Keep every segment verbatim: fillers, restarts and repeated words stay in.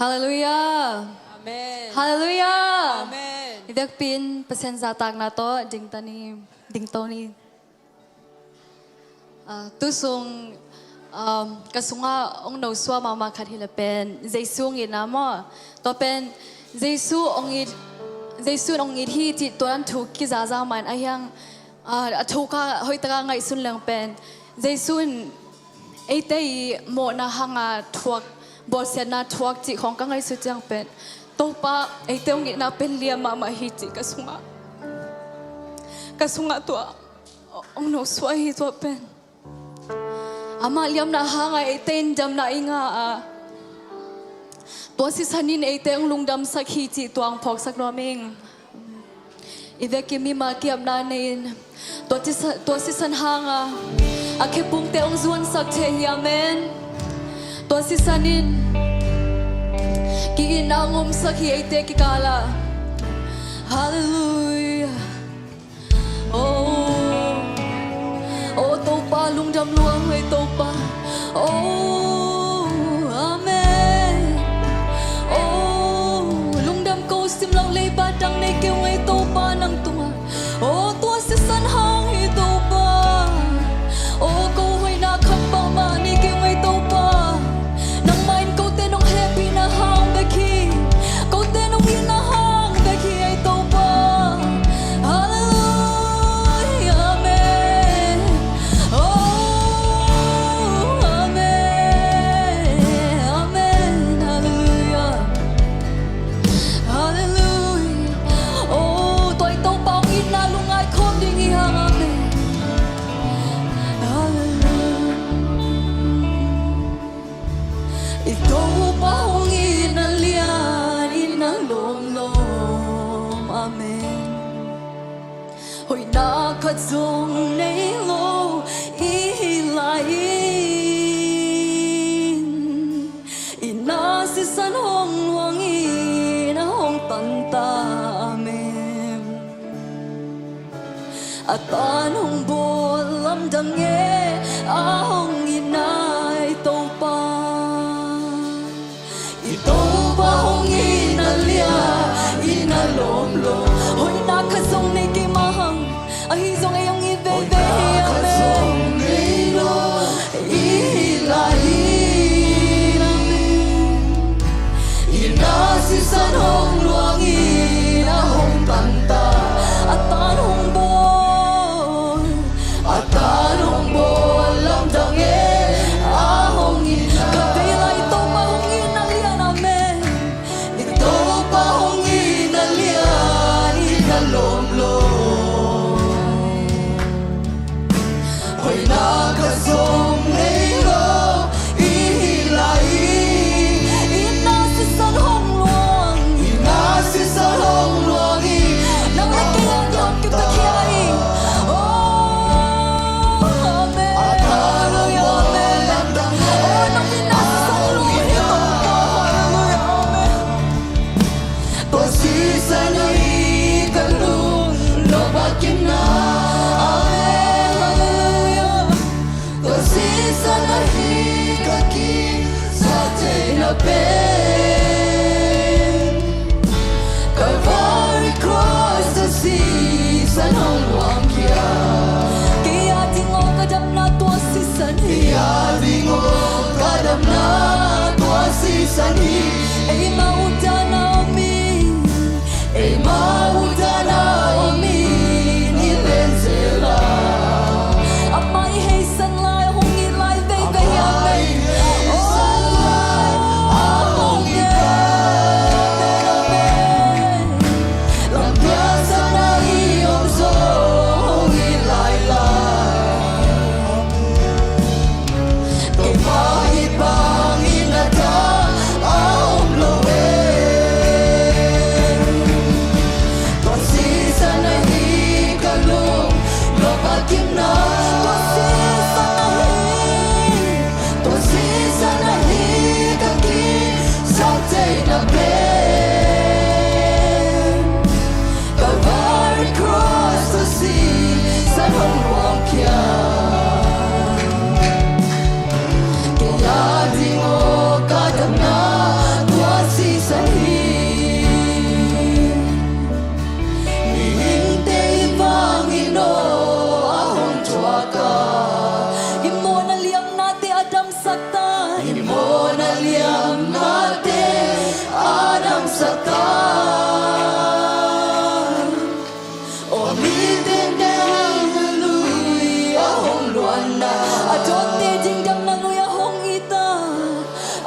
Halleluiah. Amen. Halleluiah. Amen. I vekpi in Pasian zahtakna tawh dingto ni, dingto ni. Ah, tu sung, um, ka sungah hong nosuah mahmah khat hi leh pen Jesu hong itna maw. Tua pen Jesu hong it, Jesu in hong it hi cih tua thu kizaza mah in a hiang, ah, a thu kha hoih takin ngaihsun leng pen Jesu in eite i mawhna hanga thuak, bawlsiatna thuak cih khawng ka ngaihsut ciang pen Topa eite hong itna pen liam mahmah hi cih ka sungah, ka sungah tua hong nosuah hi. Tua pen amah liamna hanga eite in damna i ngah a, tua sisan in eite hong lungdamsak hi cih tua hong phawksak nuam ing. I vekin mimal kiamna nei in tua sisan, tua sisan hanga a khepungte hong zuansak thei hi. Amen. Tua sisan in Ki-itna hong omsak hi eite kikal ah. Halleluiah. Oh, oh Topa, lungdam lua ung ei Topa. Oh, amen. Oh, lungdam ko, simloh leiba dang nei kei ung ei Topa nang tungah. Oh, tua sisan hang hi Topa. Oh, ko hoihna khat bangmah nei kei ung ei Topa. Nangmah in kote nong hehpihna hang bek hi. Kote nong itna hang bek hi ei Topa. Halleluiah, amen. Oh, amen, amen, halleluiah. Halleluiah. Oh, tua ei Topa hong itna lungngai khawm ding hi hang. Amen. Halleluiah. I Topa hong itna lian, itna lawmlawm. Amen. Hoihna khat zong nei lo i hih lai-in, itna sisan hong luangin a hong tan ta. Amen. A tan hong bawl lamdang e, a hong itna i Topa. I Topa hong itna lian, itna lawmlawm. Hoihna khat zong nei kei mah hang, ahi zong ei hong it veve hi. Amen. I hih lai-in, amen, itna sisan hong luangin a hong tan ta. A tan hong bawl, a tan hong bawl lamdang e, a hong itna. Ka vei lai Topa hong itna lian, amen. I Topa hong itna lian, itna lawmlawm. Hoihna khat zong nei lo i hih lai-in, itna sisan hong luang, itna sisan hong luangin. Nang le kei a hong kiptak hi. Oh, amen. Halleluiah, amen. Oh, nang itna sisan hong luang hi Topa. Halleluiah, amen. Tua sisan ahi ka lung, nop a kimna. Amen, halleluiah. Tua sisan ahi ka kisaktheihna pen, Calvary Cross a sisan hong luang khia. Kei a ding aw ka damna tua sisan hi. Kei a ding aw ka damna tua sisan hi. Eima utdan a om in, eima utdan a om in i len zel a. Amah i heisan lai, hong it lai veve hi. Amah i heisan lai, a hong it lai. Lampiaksakna i om zong hong it lai lai. Keima it bangin a dang a om lo e. Tua sisan ahi ka lung, nop a kimna. Tua sisan ahi, tua sisan ahi ka kisaktheihna pen, Calvary Cross a sisan hong luang khia. Kei a ding aw ka damna tua sisan hi. Mihingte i vangin aw a hong thuak a. I mawhna liamnate a damsak ta. I mawhna liamnate a damsak ta. Aw, mi tengteng a lui a hong luanna. A dawnte ding damna lui a hong it a.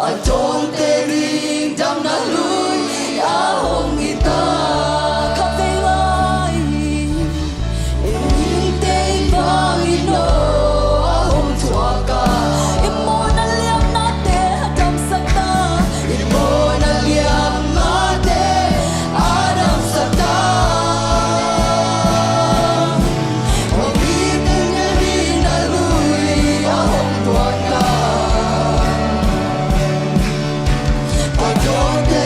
A dawnte ding damna lui a hong it a. Ka vei lai, i mihingte i vangin aw a hong thuak a. I mawhna liamnate a damsak ta. I mawhna liamnate a damsak ta. Aw, mi tengteng a lui a hong luanna. A dawnte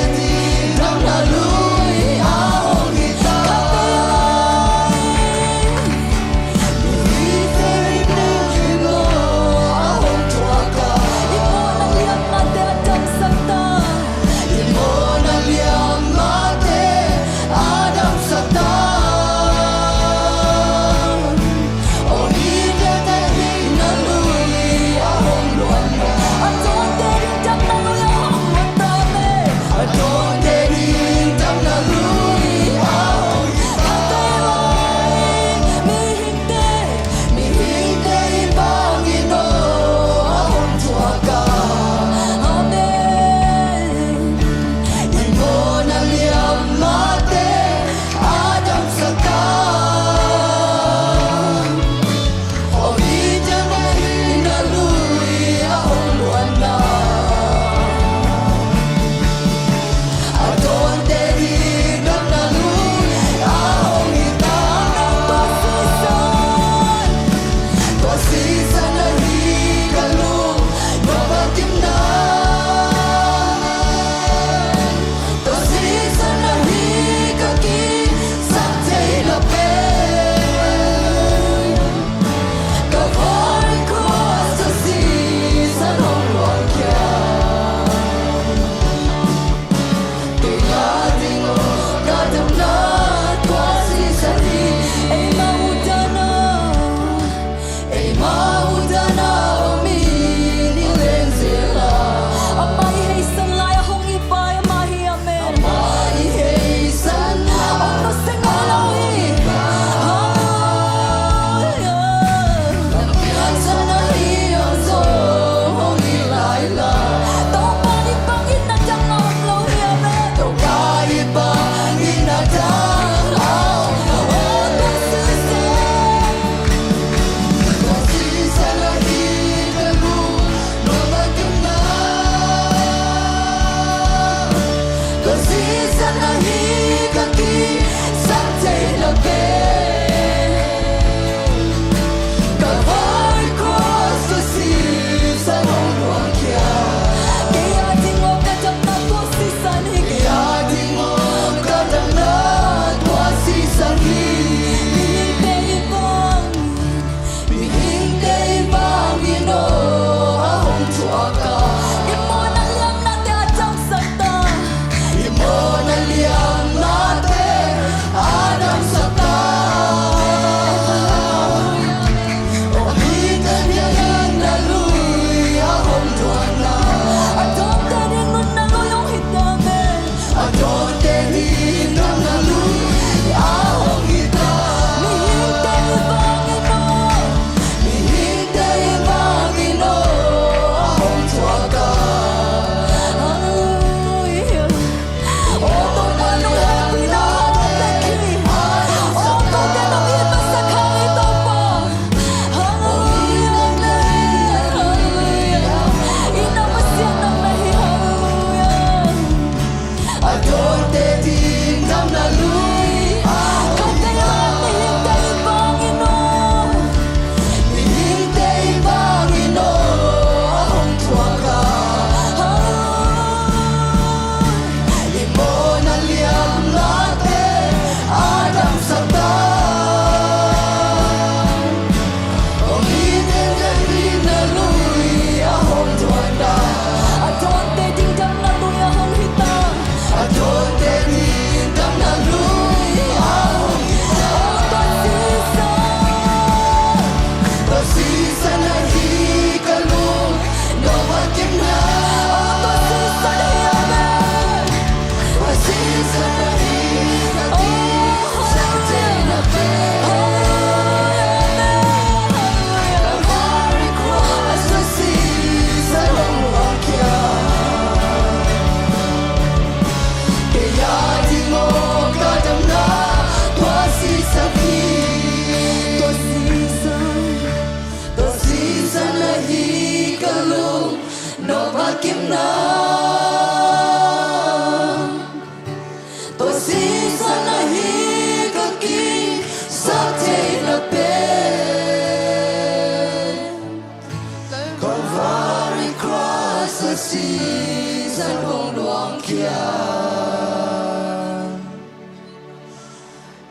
Sisan hong luangkhia.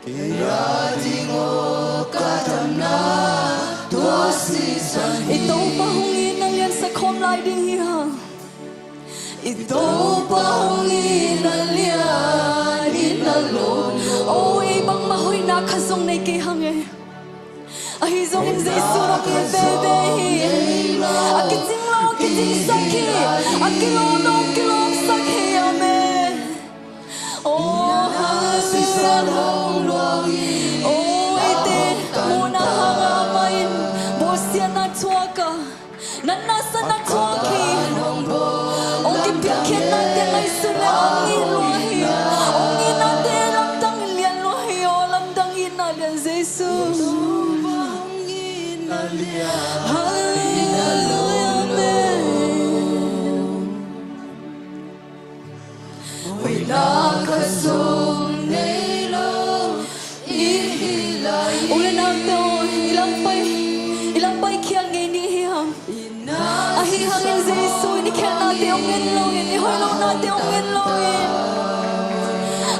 Kei a ding aw ka damna tua sisan hi. I Topa hong itna liansak khawm lai ding hi hang. I Topa hong itna lian, itna lo. O, ei bangmah hoihna khat zong nei kei hang e. Ahi zongin Jesu hong it veve hi. A kicing lo, a kicingsak hi. A kilawm lo, kilawmsak hi. Amen. O, hallelujah. O, eite muhna hanga amah in bawlsiatna thuak a, natna satna thuak hi. O, kipiakkhiatnate ngaihsun le hong it lua hi. Hong itnate lamdang lian lua hi. O, lamdang itna lian Jesu. Hallelujah, amen. Hoihna khat zong nei lo i hi lai. U le naute aw, i lampai, i lampai khial ngei ni hi hang. Ahi hangin Jesu in i khialhnate hong en loin, i hoih lohnate hong en loin,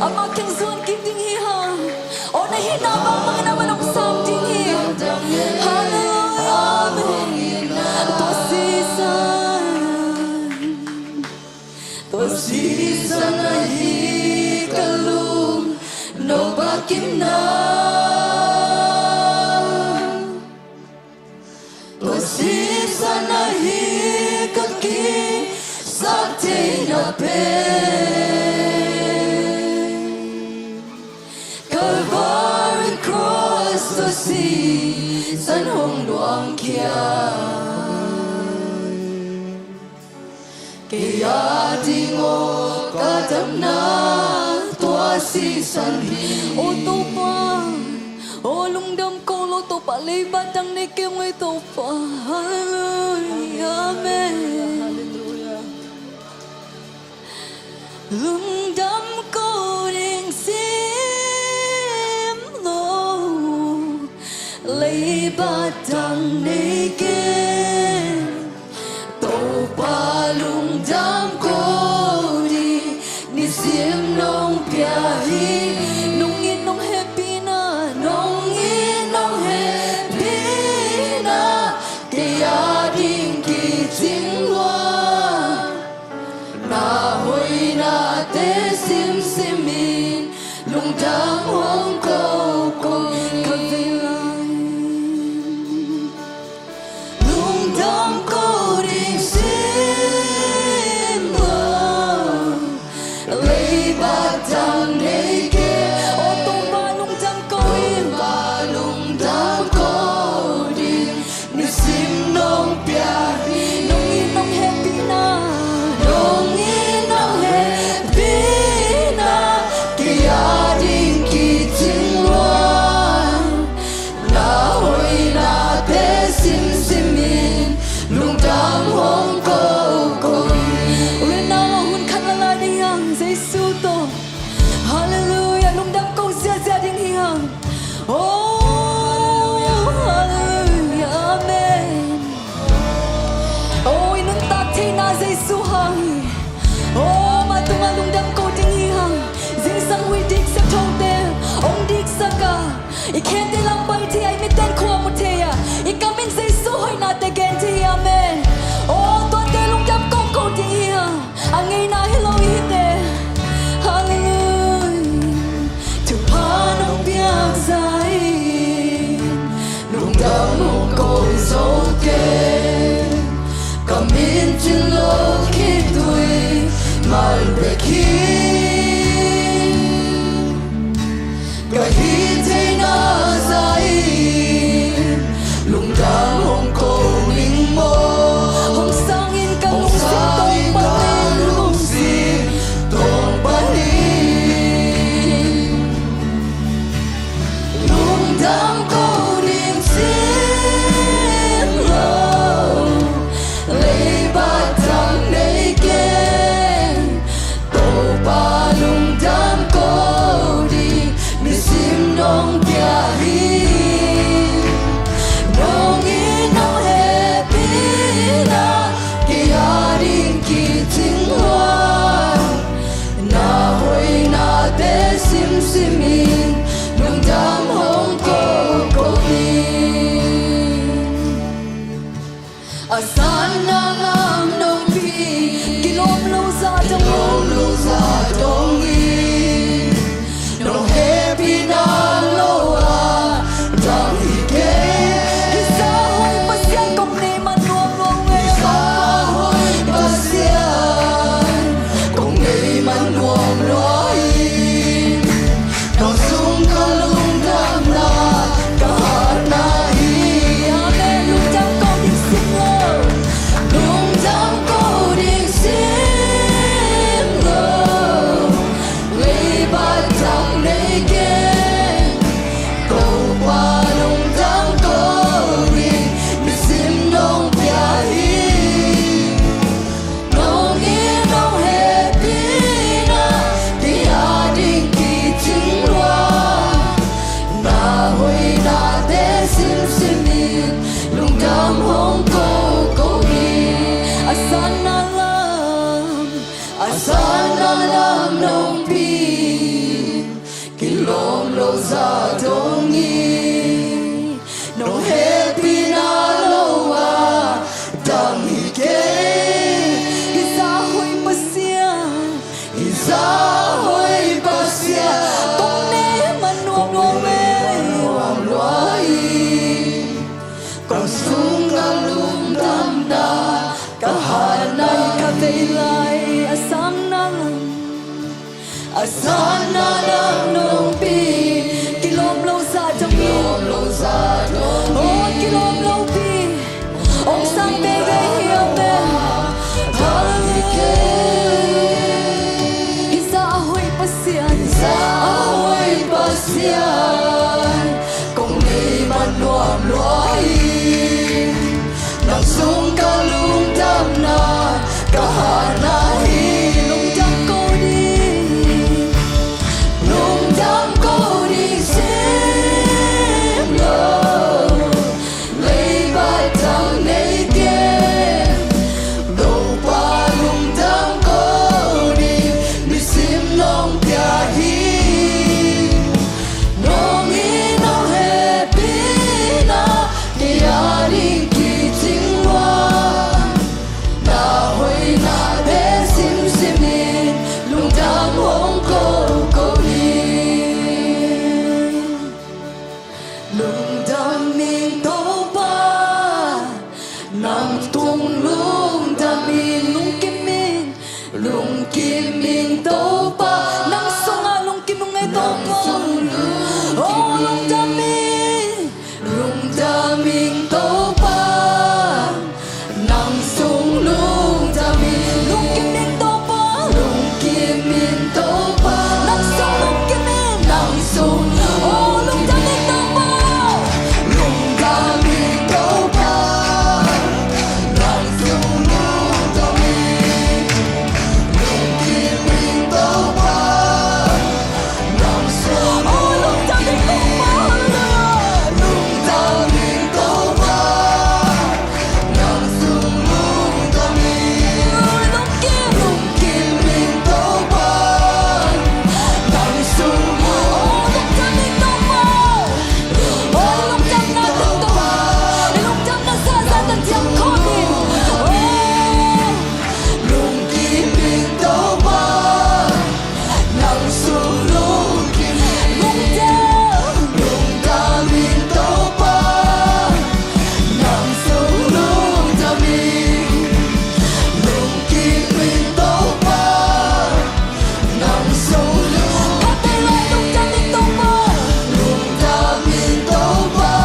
amah kiang zuan kik ding hi hang. Aw, na hihna bangbangin amah hong sam ding hi. Hallelujah, amen. Tua sisan, tua sisan ahi ka lung nopna kimna. Tua sisan ahi ka kisap theihna pen. Calvary Cross tua sisan hong luangkhia. Kei a ding aw ka damna tua sisan hi. O Topa, o lungdam ko lo Topa, leiba dang nei kei ung ei Topa. Hallelujah, amen. Lungdam ko ding sim lo, leiba dang nei kei. Topa lungdam ko ding nisim nong pia hi. Nong it nong hehpihna, nong it nong hehpihna, kei a ding kicing lua. Na hoihnate simsim in lungdam hong ko ko. Ka vei lai lungdam ko ding sim lo, leiba dang nei kei. O Topa lungdam ko in, Topa lungdam ko ding nisim nong pia hi. Nong it nong hehpihna, nong it nong hehpihna, kei a ding kicing lua. Na hoihnate simsim in lungdam hong ko ko. U le nau, hun khat la lai ding hi hang Jesu tawh. Hallelujah, lungdam ko ziahziah ding hi hang. Oh, hallelujah, amen. Oh, i nuntak theihna Jesu hang hi. Oh, amah tungah lungdam ko ding hi hang. Zingsang huih diksak thote hong diksak a, i khente lampai thei a, i mitten khua mu thei a, i kam in Jesu hoihnate gen thei hi, amen. Oh, tuate lungdam ko ko ding hi hang. A ngeina hi lo i hite. Hallelujah. Thupha nong piak zah in lungdam hong ko zo kei. Ka min thin lo khitui mal bek hi. Ka hih theihna zah in lungdam hong ko ning maw. Hong sangin ka lungsim tawh pan ning. Sana nam nong pi, kilawm lo zah dong hi. Nong hehpihna lo a dang hi kei. Hi zah hoih Pasian, hi zah hoih Pasian, kong nei man nuam lua hi. Kong sung ka lungdamna, ka hatna, ka vei lai a sanna lam, a sanna lam nong pi. Kilawm lo zah dong hi. Kilawm lo zah dong hi. Oh, kilawm lo pi. Hong sang veve hi a pen. Hallelujah. Hi zah a hoih Pasian, hi zah a hoih Pasian, kong nei man nuam lua hi. Nang sung ka lungdamna, ka hatna hi. Lungdam ko ding, lungdam ko ding sim lo, leiba dang nei kei. Topa lungdam ko ding nisim nong pia hi. Nong it nong hehpihna, kei a ding kicing lua. Na hoihnate simsim in, lungdam hong ko ko ding. Lungdam ing Topa, nang tung lungdam ing. Lungkim ing, lungkim ing Topa, nang sungah lungkim ung ei Topa. Oh, lungdam ing, lungdam ing Topa, nang sung lungdam ing. Lungkim ing Topa, lungkim ing Topa, nang sung lungkim ing. Nang sung, oh, lungdam ing Topa, lungdam ing Topa, nang sung lungdam ing. Lungkim ing Topa, nang sung lungdam ing Topa. Hallelujah. Lungdam ing Topa, nang sung lungdam ing. Lungkim, lungkim ing Topa, nang sung lungdam ing Topa. Oh, lungdamna tungtawn, lungdamna sasa tatiang khawm hi. Oh. Lungkim ing Topa, nang sung lungkim. Lungdam, lungdam ing Topa, nang sung lungdam ing. Lungkim ing Topa, nang sung lungkim. Khat vei lai lungdam ing Topa, lungdam ing Topa,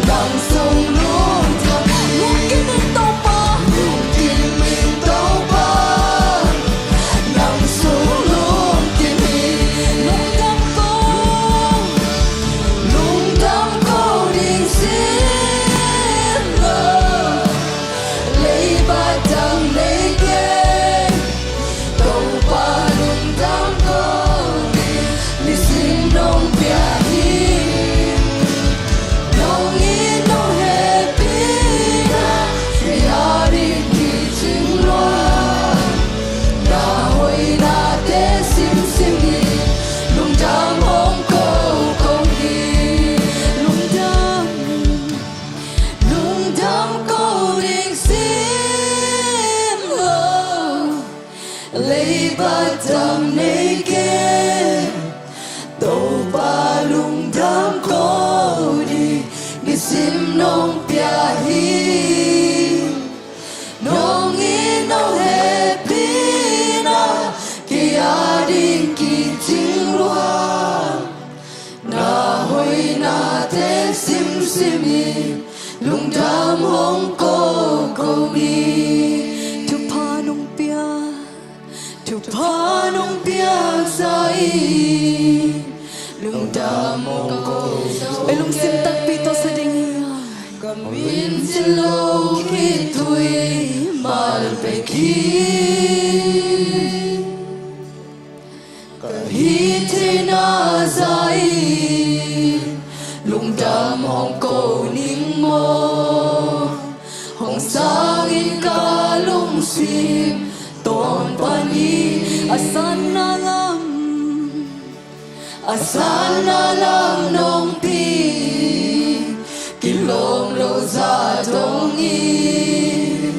nang sung lungdam. Lungkim ing Topa, lungkim ing Topa, nang sung lungkim hi. Lungdam ko, lungdam ko ding sim lo, leiba dang nei kei. Topa lungdam ko ding nisim nong pia hi. Nong it nong hehpihna, kei a ding kicing lua. Na hoihnate simsim in, lungdam hong ko ko hi. Lungdam, lungdam ko ding sim lo, leiba dang nei kei. Topa lungdam ko ding nisim nong pia hi. Nong it nong hehpihna, kei a ding kicing lua. Na hoihnate simsim in, lungdam hong ko ko hi. Thupha nong pia, thupha nong piak zah in, lungdam hong ko. Ei lungsim takpi tawh sa ding hi. Ka min cin lo khitui mal pek hi. Ka hih theihna zah in lungdam hong ko ning maw? Hong sang in ka lungsim Tawn pan hi. A sanna lam, a sanna lam nong pi, kilawm lo zah dong hi.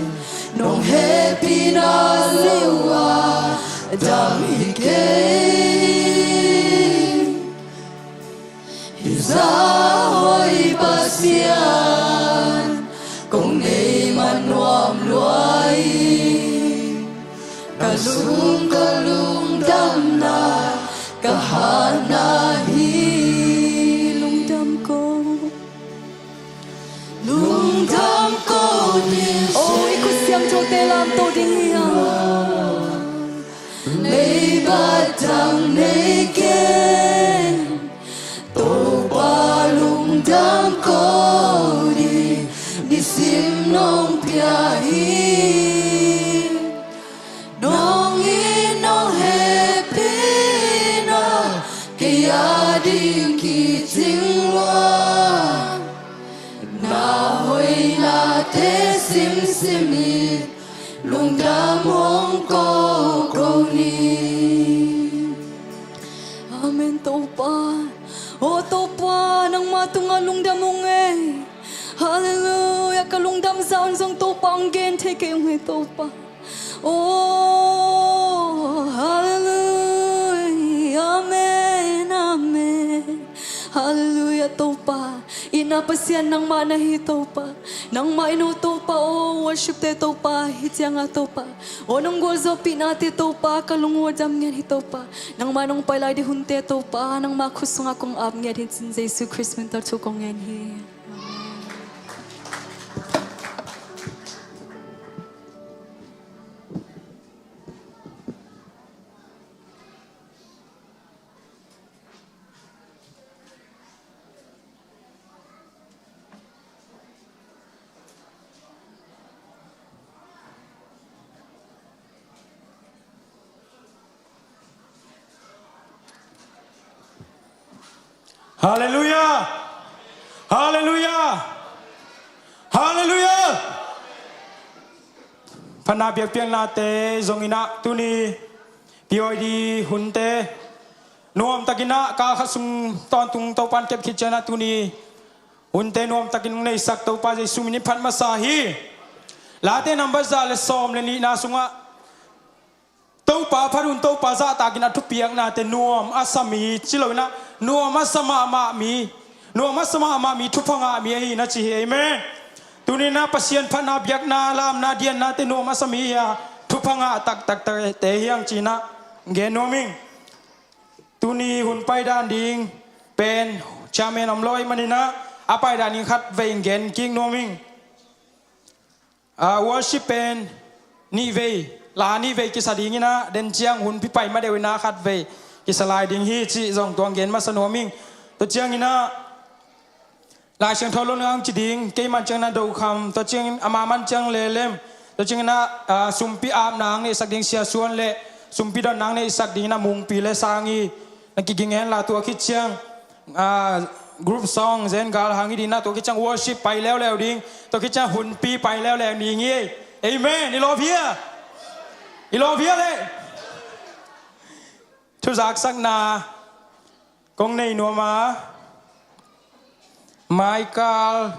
Nong hehpihna lo a dam hi kei. Hih zah hoih Pasian kong nei man nuam lua hi. Ka lung, ka lungdamna, ka hatna hi. Lungdam ko, lungdam ko ni. Oh, i khut siangthote lamto ding hi hang. Leibat dang nei keng. Topa, lungdam ko ni, nisim nong pia hi. Nong it nong hehpihna kei a ding kicing lua. Na hoihnate simsim hi. Lungdam hong ko ko ni. Amen, Topa. Oh Topa, nangmah tungah lungdam ung ei. Halleluiah. Ka lungdam zah un zong Topa hong gen thei kei ung ei Topa. Oh, halleluiah. Amen, amen. Halleluiah, Topa. Itna Pasian nangmah na hi Topa. Nangmah in oh Topa, oh worship te Topa, hih ciangah Topa, oh nong gualzawhpihnate Topa, ka lung uh a dam ngiat hi Topa. Nangmah nong pai lai ding hunte Topa, nangmah khut sungah kong ap ngiat hi ci-in Jesu Khrist min tawh thu kong ngen hi. Halleluiah! Halleluiah! Halleluiah! Phatna biakpiaknate zong in ah tuni P Y D hunte nuamtakin ah kal khat sung tawntung Topa'n kep khit ciangin ah tuni hunte nuamtakin hong neisak Topa Jesu min in phat masa hi. Late number za le sawm le nihna sungah Topa phat un, Topa zahtakin a thupiaknate nuam a sa mi ci lo in ah nuam a sa mahmah mi, nuam a sa mahmah mi, thupha ngah mi ahi na ci hi. Amen. Tuni in ah Pasian phatna biakna, lamna, diannate nuam a sa mi hi a, thupha ngah taktakte hi hang ci-in ah gen nuam ing. Tuni hun paidan ding pen chairman om lo ahih manin ah a paidan ding khatvei gen kik nuam ing. A worship pen nihvei, la nihvei kisa ding in ah, den ciang hun pi pai ma deuh in ah khatvei kisa lai ding hi cih zong tuang gen masa nuam ing. Tua ciangin ah Lai Siangtho lon ngang ci ding, kei man ciang na Dokham, tua ciangin ama man ciang Lelem, tua ciangin ah, ah, sumpi apna hong neihsak ding Sia Suan le sumpi donna hong neihsak ding in ah Mungpi le Sangi na kiging hen la, tua khit ciang, ah, group song zen gal hang hi ding in ah, tua khit ciang worship pai leuleu ding, tua khit ciang hunpi pai leuleu ding hi. Amen. I lawp hia? I lawp hia le? Thuzaksakna kong nei nuam a, mai kal,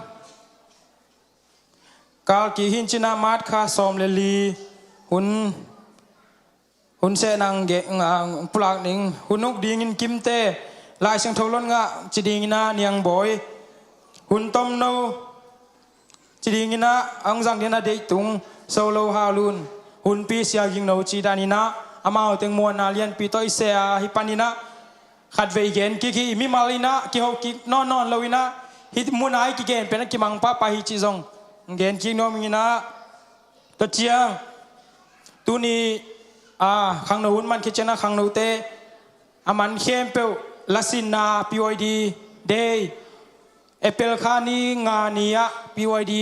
kal kik hi in cin ah March kha sawm le li hun, hun seh nang ge, nga, pulak ding, hun uk dingin Kimte, Lai Siangtho lon ngah ci ding in ah Niangbawi, hun tomno ci ding in ah hong zang ding in ah Deihtung Solo Halun, hunpi Sia Gingno ci dan in ah, amau teng muanna lianpi tawh i seh a, hih pan in ah khatvei gen kik hi. I mimal in ah kiho kik nawnnawn lo in ah hih mun a i kigen pen a kimang pahpah hi cih zong gen kik nuam ing in ah, tua ciang tuni, ah, khangno hun man khit ciang ah khangnote a man khempeuh lasinna P Y D Day, April kha ni nga ni ah P Y D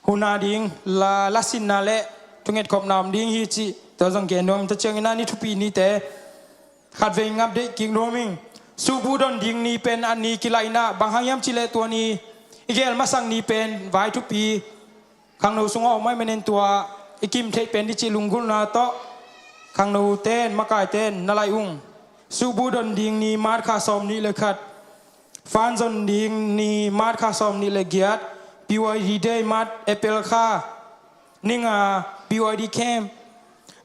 hun a ding la, lasinna le thungetkhopna om ding hi cih tua zong gen nuam. Tua ciangin ah ni thupi nite khatvei ngap deih kik nuam ing. Subu don ding ni pen a ni kilaih in ah, bang hang hiam cih leh tua ni i gel masak ni pen vai thupi khangno sungah om ahih manin tua i kim theih pen dih cih lunggulhna tawh khangnote in, makaite in na laih ung. Suhbuh don ding ni March kha sawm nih le khat, fan zon ding ni March kha sawm nih le giat, P Y D Day, March, April kha ni nga, P Y D Camp,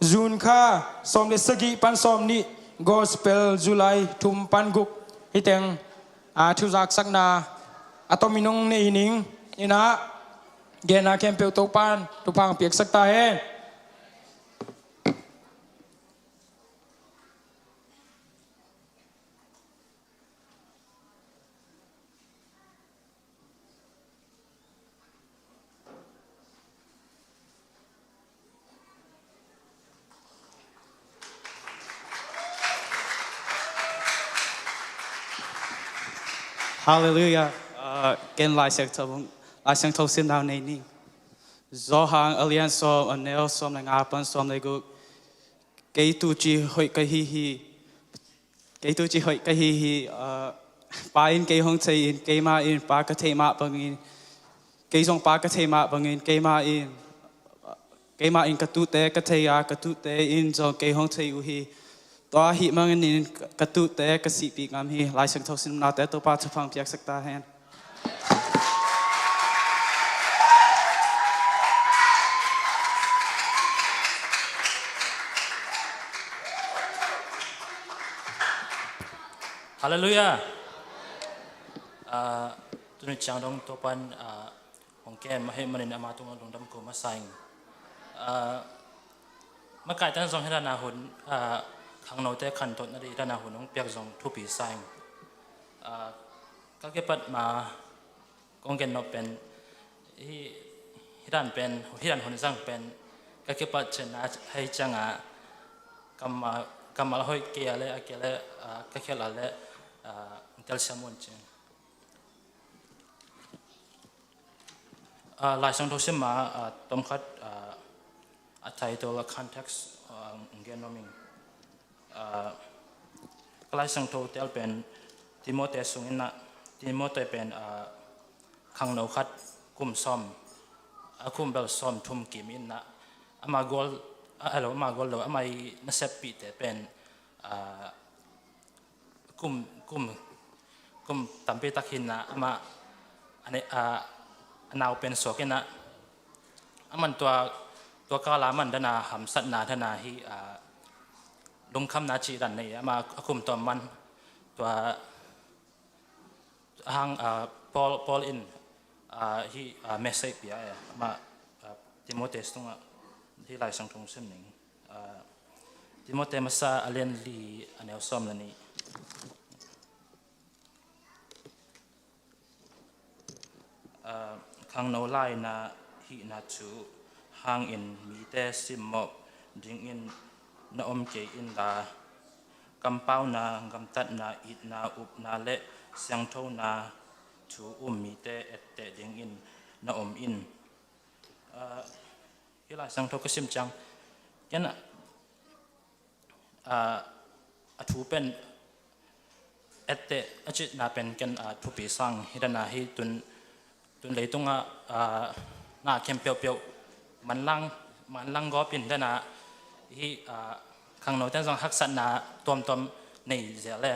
June kha sawm le sagih pan sawm nih, Gospel July thum pan guk. Hih teng a thuzaksakna a tomin hong nei ning. Inah genna khempeuh Topa'n thupha hong piaksak ta hen. Halleluiah. Uh, ken Lai Siangtho, Lai Siangtho simna nei ning. Johan a lian sawm, a neu sawm le nga pan sawm le guk. Kei tu ci hoih ka hi hi. Kei tu ci hoih ka hi hi. Uh, Pa in kei hong thei in, keimah in Pa ka thei mah bangin, kei zong Pa ka thei mah bangin, keimah in, keimah in ka tuute ka thei a, ka tuute in zong kei hong thei uh hi. Tua ahih manin ka tuute ka sihpih ngam hi. Lai Siangtho simnate Topa thupha hong piaksak ta hen. Halleluiah. Ah, tuni ciang dong Topa'n, ah, hong kem ahih manin ama tungah lungdam ko masa ing. Ah, makaite'n zong hih dan a hun, ah, khangnote khantohna ding hih dan a hun hong piak zong thupi sa ing. Ah, ka kipat ma kong gen nop pen, hih, hih dan pen, hih dan hun zang pen ka kipat ciangin ahih ciangin kammal, kammal hoih kei a leh, a kei a leh, ah, ka khial a leh, ah, telsiam un cin. Ah, Lai Siangtho sim ma, ah, tomkhat, ah, a title, a context, ah, gen nuam ing. Ah, ka Lai Siangtho tel pen Timote sung in ah, Timote pen, ah, khangno khat kum sawm, a kum bel sawm thum kim in ah, ama gual, ah, a lo, ama gual lo, ama i naseppihte pen, ah, kum, kum, kum tampi tak hi in ah, amah a ne-, a, a nau pen suak in ah, aman tua, tua kal a man dan a hamsatna dan a hi, a, lungkhamna cih dan nei, amah a kum tawm man tua hang, a, Paul, Paul in, a, hih, a, message pia e, amah, a, Timote tungah hih Lai Siangtho sim ning. Ah, Timote masa a lian li a neu sawm le nih. Ah, khangno laina hihna thu hangin mite simmawh dingin na om kei inla, kampauna, gamtatna, itna, upna le siangthona thu um mite etteh dingin na om in. Ah, hih Lai Siangtho ka sim ciang ken, ah, a thu pen etteh a cihna pen ken, ah, thupi sa ing. Hih dan a hi tun, tun leitungah, ah, na khempeuh peuh manlang, manlang gawp in dan a hi, ah, khangnote'n zong haksatna tuamtuam nei zel e.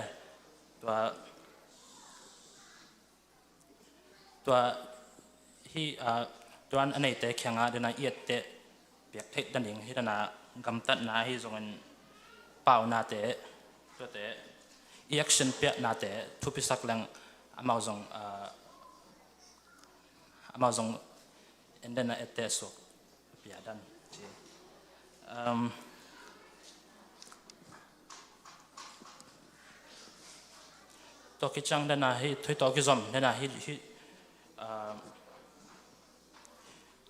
Tua Tua hi, ah, tua a neite kiangah dan a i etteh piak theih dan ding hi dan a gamtatna hi zongin paunate, tuate i action piaknate thupisak leng amau zong, ah, amau zong en dan a etteh suak pia dan ci. Um, tua kiciang dan a hi, thui tua kizom dan a hi, hi, um,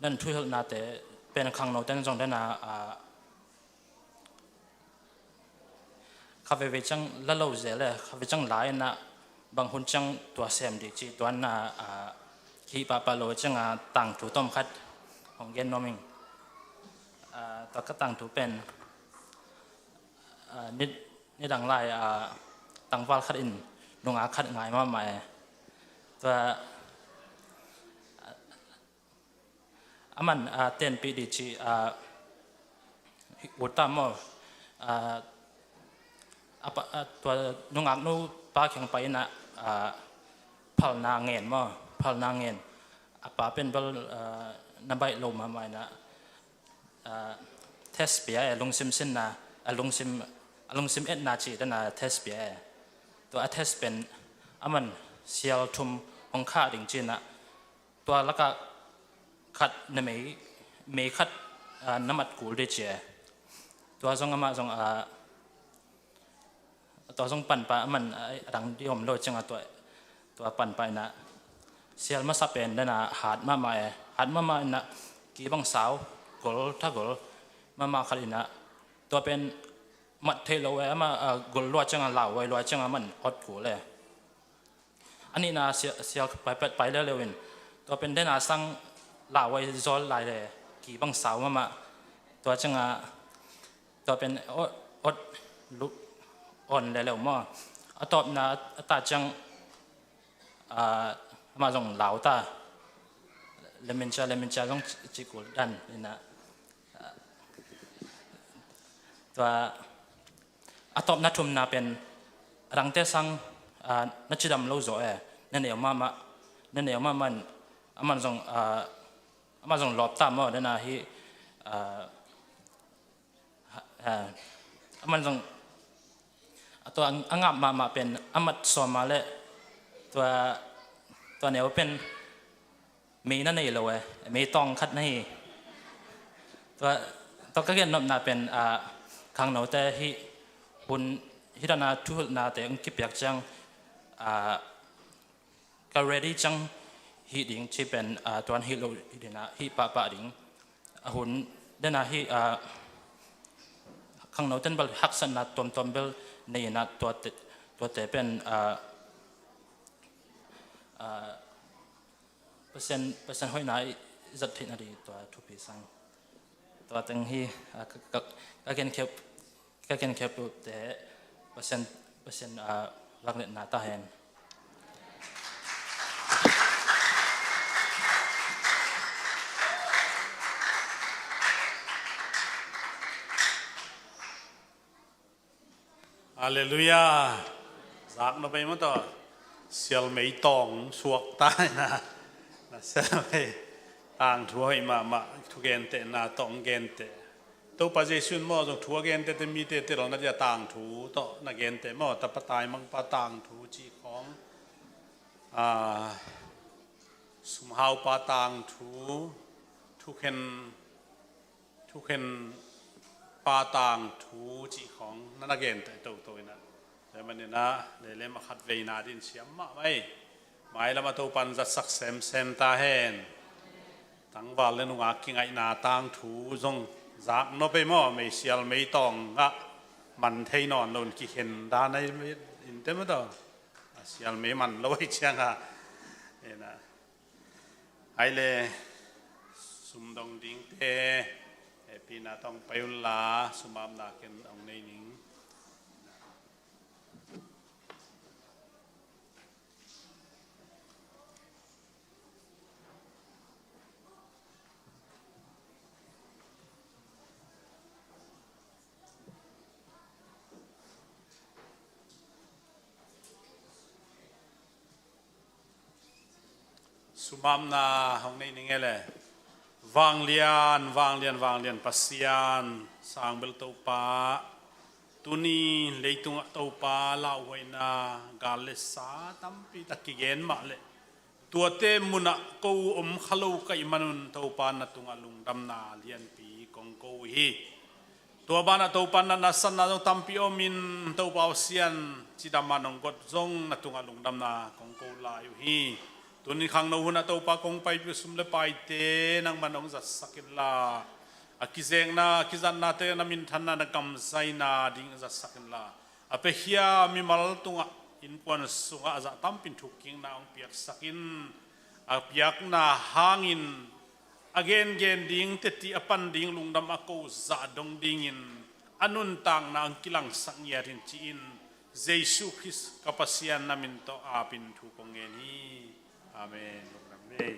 dan thuhilhnate pen khangnote'n zong dan a, ah, kha veivei ciang la lo zel e, kha vei ciang la in ah bang hun ciang tua sem ding ci tuan a, ah, hi pahpah lo ciang a tangthu tawmkhat hong gen nuam ing. Ah, tua ka tangthu pen, ah, nid, nidang lai, ah, tangval khat in nungak khat ngai mahmah e. Tua, ah, aman, ah, tenpih ding ci, ah, ut ta maw. Ah, a pa, ah, tua nungak nu pa kiang pai in ah, ah, phalna ngen maw, phalna ngen. A pa pen bel, ah, na baih lo mahmah in ah, ah, test pia e, lungsim sinna, a lungsim, a lungsim etna cih dan a test pia e. Tua a test pen aman sial thum hong khah ding ci in ah, tua lakah khat na mei, mei khat, ah, na mat kul ding ci e. Tua zong amah zong, ah, tua zong panpah aman, ah, a dang ding om lo ciangah tua, tua panpah in ah sial masa pen dan a hat mahmah e, hat mahmah in ah kibang sau, gol tha gol mahmah khat in ah, tua pen mat theih lo e, amah, ah, gol lua ciangah, lauhuai lua ciangah aman ot kul e. A nihna sial, sial pai, pai, pai leuleu in, tua pen dan a sang lauhuai zaw lai le, kibang sau mahmah. Tua ciangah, tua pen ot, ot lu, on leuleu maw. A tawpna a ta ciang, ah, amah zong lau ta. Lemencia, lemencia zong ci, ci kul dan in ah. Tua a tawpna thumna pen a dangte sang, ah, na cidam lo zaw e, na neu mahmah, na neu mahmah in, aman zong, ah, amah zong lawp ta maw, dan a hih, ah, ah, aman zong, a tua a ngap mahmah pen a mat sawm a leh tua, tua neu pen mei na nei lo e, mei tawng khat na hi. Tua, tua ka gen nopna pen, ah, khangnote hih hun, hih dan a thuhilhnate hong kipiak ciang, ah, ka ready ciang hih ding ci pen, ah, tuan hih lo hih ding ah hih pahpah ding. A hun dan a hih, ah, khangnoten bel haksatna tuamtuam bel nei in ah tuate, tuate pen, ah, ah, Pasian, Pasian hoihna i zat theihna ding tua thupi sang. Tua teng hi, ah, ka, ka, ka genkhep, ka genkhep lote Pasian, Pasian, ah, lakletna ta hen. Halleluiah. Zak nop ei maw tawh. Sialmei tawng suak ta hi na. Na sialmei tangthu hoih mahmah, thugentehna tawh hong genteh. Topa Jesu in maw zong thu a gentehte mite telna dia tangthu tawh na genteh maw, tapa taimangpa tangthu cih khawng. Ah, sumhaupa tangthu, thukhen, thukhen pa tangthu cih khawng na na genteh toto in ah. Tua manin ah, leilem a khat veina din siam mahmah ei. Mailam a Topan zatsak semsem ta hen. Tangval le nungak kingaihna tangthu zong zak nop ei maw, mei sialmei tawng ah man thei nawn lo in kikhen dan ei in te maw tawh. A sialmei man lo ei ciang a. Ena. Ai le sumdong dingte, hehpihna tawh hong pai unla, sumapna ken hong nei ning. Sumapna hong nei ning e le. Vanglian, vanglian, vanglian Pasian, sangbel Topa, tuni leitungah Topa lauhuaina gal le sa tampi tak kigen mah le, tuate munah ko om kha lo ka hih manun Topa na tungah lungdamna lianpi kong ko uh hi. Tua banah Topa natna satna zong tampi omin Topa aw Sian cidam a nong got zong na tungah lungdamna kong ko lai uh hi. Tuni khangno hunah Topa kong paipih uh sum le paite nangman hong zatsak inla, a kizekna a kizatnate na minthanna na gamzaina ding zatsak inla, a piakhia mimal tungah innkuan sungah a zah tampin thukkikna hong piaksak in. A piakna hangin a gengen ding teti a pan ding lungdam a ko zah dong dingin a nuntakna hong kilangsak ngiat in ci-in Jesu Khrist ka Pasian na min tawh apin thu kong ngen hi. Amen. Lungdam ei.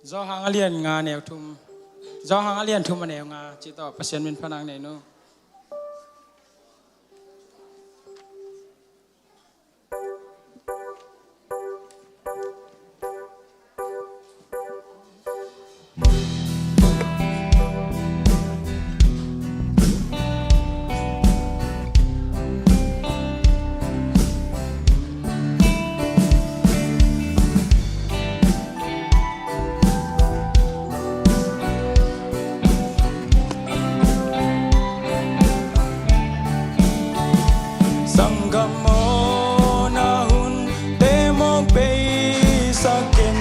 Johan a lian nga neu thum. Johan a lian thum a neu nga cih tawh Pasian min phatna nei nu. Sanggam aw, na hunte mawk beisak in,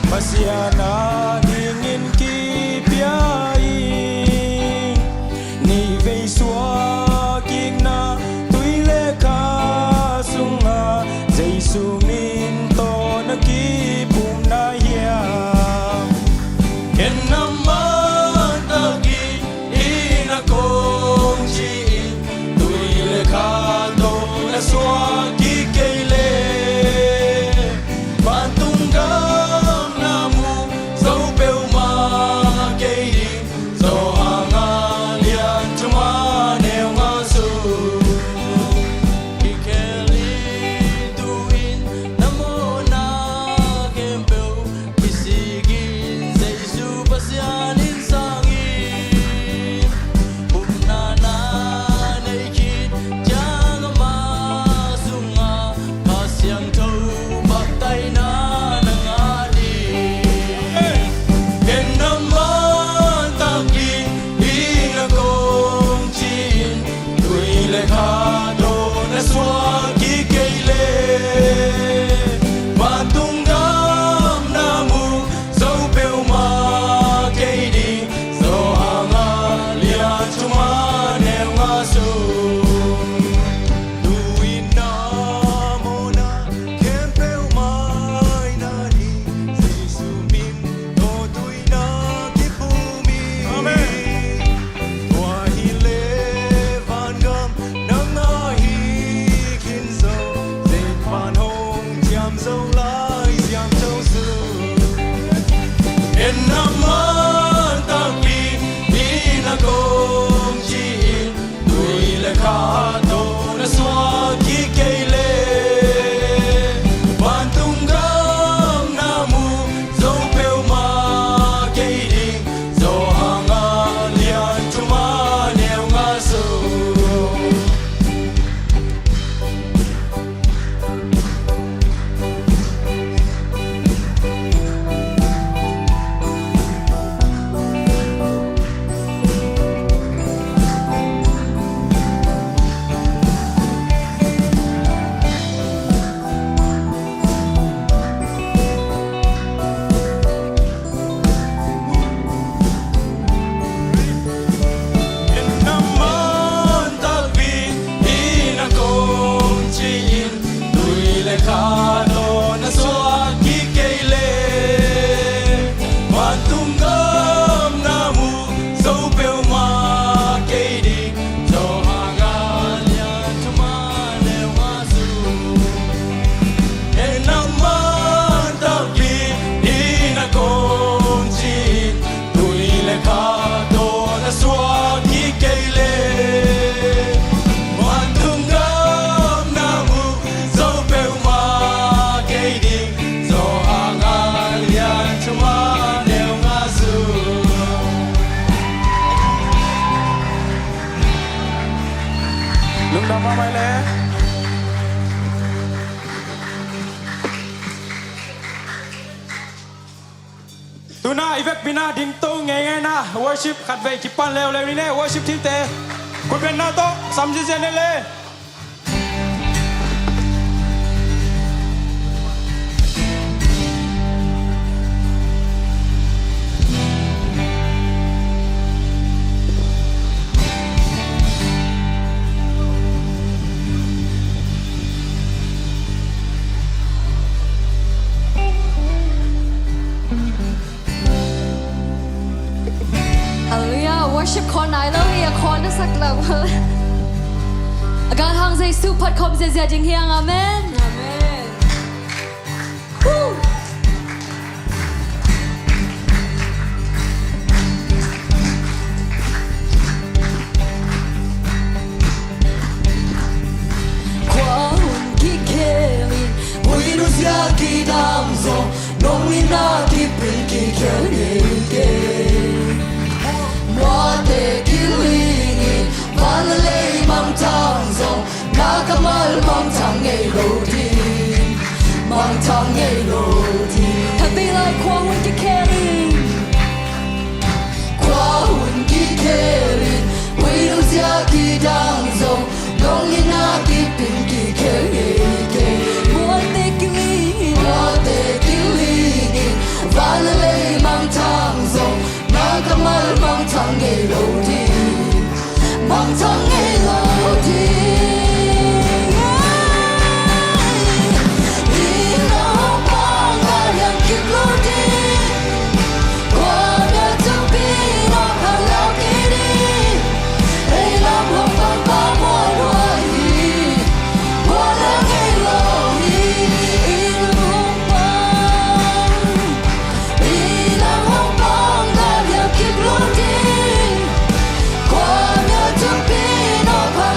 Pasian adingin kipia in. Nih vei suakkikna tui le kha sungah Jesu min tawh na kip uh na hiam? Ken na man takin, inn ah kong ci-in, tui le kha tawh na suakkik kei leh, vantung gam na mu zo peuhmah kei ding. Johan a lian thum a neu nga sung. Kikhelin tu-in na mawhna khempeuh kisikin, Jesu Pasian in sangin, upna na nei khit ciang ama sungah Kha Siangtho baptaina na ngah ding. Ken na man takin, inn ah kong ci-in, tui le kha tawh na suakkik kei leh, vantung gam na mu zo peuhmah kei ding. Johan a lian thum a neu nga sung. Tu-in na mawhna khempeuh mai nading, Jesu min tawh tui na kiphum in. Amen. Tua hi leh vangam na ngah hi khin zo, Jesu pan hong ciam zo lai Siangtho Zu. Ken na man takin, inn ah kong ci-in, tui le kha tawh na suakkik kei leh, vantung gam na mu zo peuhmah kei ding. Johan a lian thum a neu nga sung. Ken na man takin, inn ah kong ci-in, tui le kha tawh na suakkik kei leh, vantung gam na mu zo peuhmah kei ding. Johan a lian thum a neu nga sung. Ken na man takin, inn ah kong ci-in, tui le kha tawh na suakkik kei leh, vantung gam na mu zo peuhmah kei ding. Johan a lian thum a neu nga sung. Lungdam mahmah le. Tuna i vekpi-in ah dingto ngeingei in ah, worship khatvei kipan leuleu ni ne, worship team-te. Khutbetna tawh sam ziazia ni le. Halleluiah. Worship khawl nai lo hi, a khawl na sak lo. A galhang Jesu phat khawm ziazia ding hi hang. Amen. Amen. Woo. Mangthang zong na kammal mangthang ngei lo ding, mangthang ngei lo ding. Khatvei lai khua hun kikhel in, khua hun kikhel in, hui lungsia kidang zong, dong in a kipin kikhel ngei kei. Muate kiling in, muate kiling in, van le lei mangthang zong, na kammal mangthang ngei lo ding, mangthang ngei lo ding. Ina hong pang a liang kik lo ding, kuamah tampi na pang lau kei ding. Ei lam hong pang pa mual huai hi, mual ngei lo hi. Ina hong pang, ina hong pang a liang kik lo ding, kuamah tampi na pang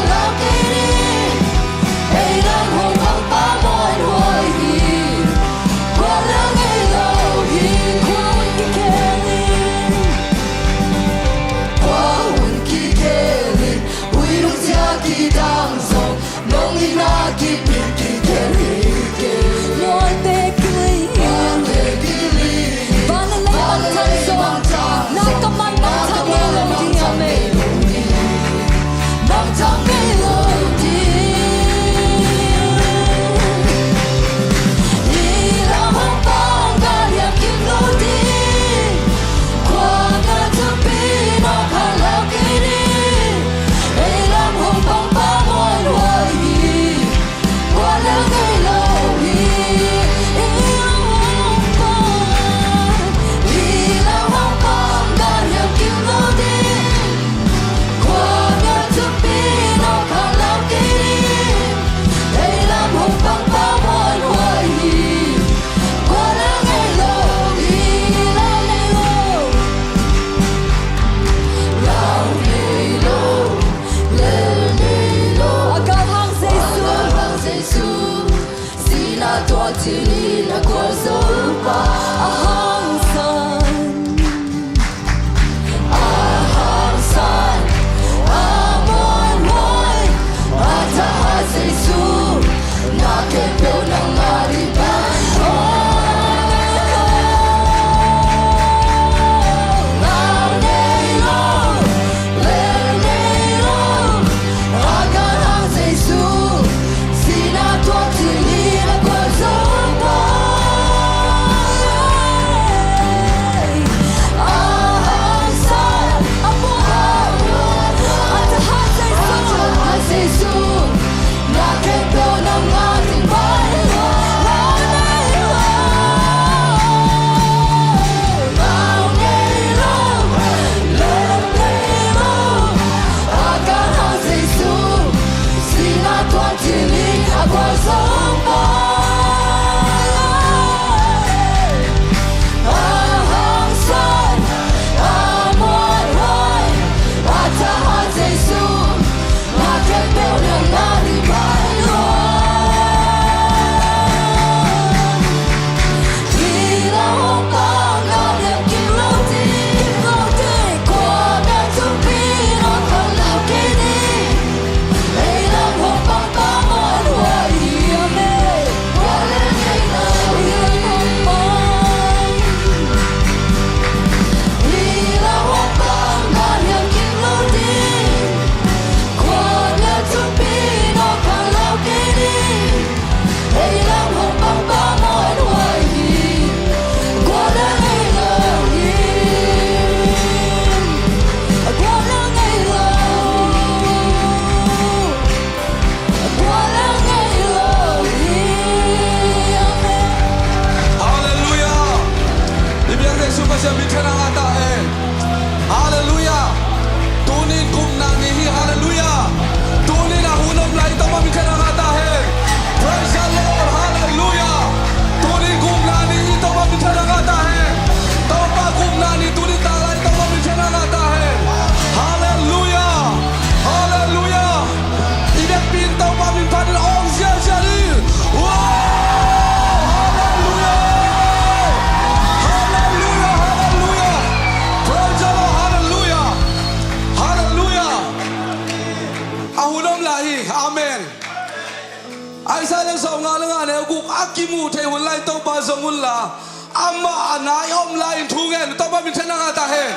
Isaiah lian sawmnga le nga neu guk, a kimuh theih hun lai Topa zong unla, amah a nai om lai-in thu ngen, Topa minthanna ngah ta hen.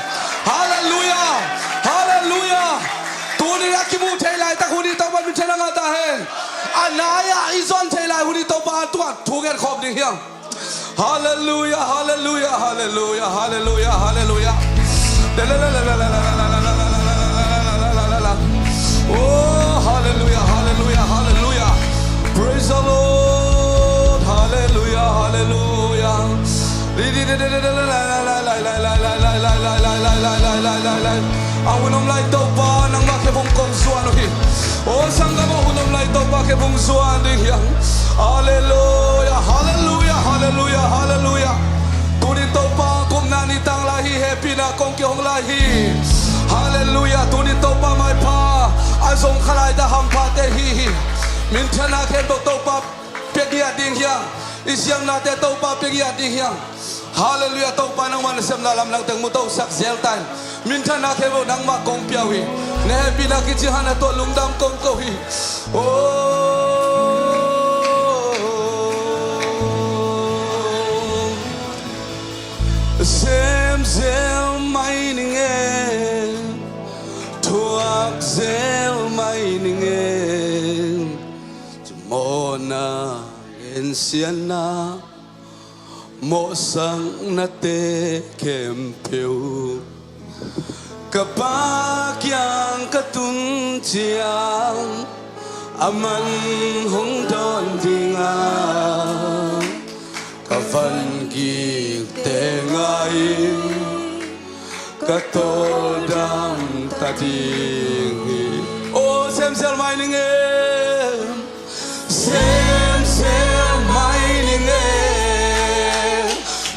Halleluiah. Halleluiah. Tuni a kimuh theih laitak hun hi, Topa minthanna ngah ta hen. A nai-ah i zon theih lai hun hi, Topa tungah thu ngen khawm ding hi hang. Halleluiah, halleluiah, halleluiah, halleluiah, halleluiah. Oh, halleluiah, halleluiah, halleluiah. Praise the Lord. Halleluiah, halleluiah. A hun om lai Topa, nangmah khephung kong zuan uh hi. O sanggam, a hun om lai Topa khephung zuan ding hi hang. Halleluiah, halleluiah, halleluiah, halleluiah. Tunin Topa kumna ni tang lai hi, hehpihna kong kihong lai hi. Halleluiah, tunin Topa maipha a zong kha lai ta hamphate hi hi. Minthanna khempeuh Topa pia ngiat ding hi hang. I siamnate Topa pia ngiat ding hi hang. Halleluiah, Topa nangmah na siamna lamdang teng mu tosak zel ta in. Minthanna khempeuh nangmah kong pia uh hi. Na hehpihna kici hang na tawh lungdam kong ko hi. Oh, sem zel mai ning e, thuak zel mai ning e. Cimawhna, gensiatna, mawhsaknate khempeuh ka Pa kiang ka tun ciang, aman hong dawn ding a, ka van kik teng ah in ka tawldam ta ding hi. O, sem zel mai ning e, sem zel mai ning e,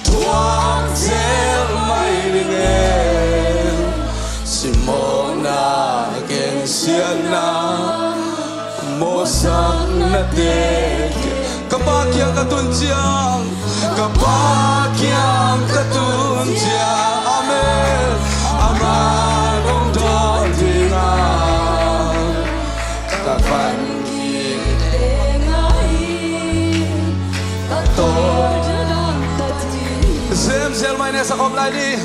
thuak zel mai ning e. Cimawhna, gensiatna, mawhsaknate, ka Pa kiang ka tun ciang, ka Pa kiang ka tun ciang. Amen. Aman hong dawn ding a, ka van kik teng ah in ka tawldam ta ding. Sem zel mai ni, sa khawm lai ni.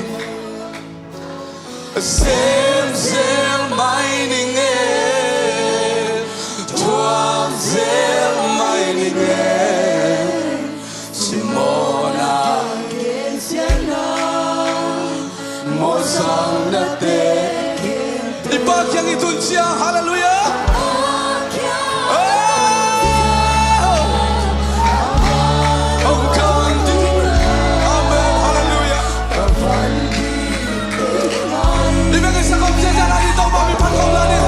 Sem zel mai ning e, thuak zel mai ning e. Cimawhna, gensiatna, mawhsaknate. I Pa kiang i tun ciang, halleluiah. Oh, oh, come to, amen, halleluiah. I bek i sa khawm ciang, a ni Topa min phat khawm lai ni.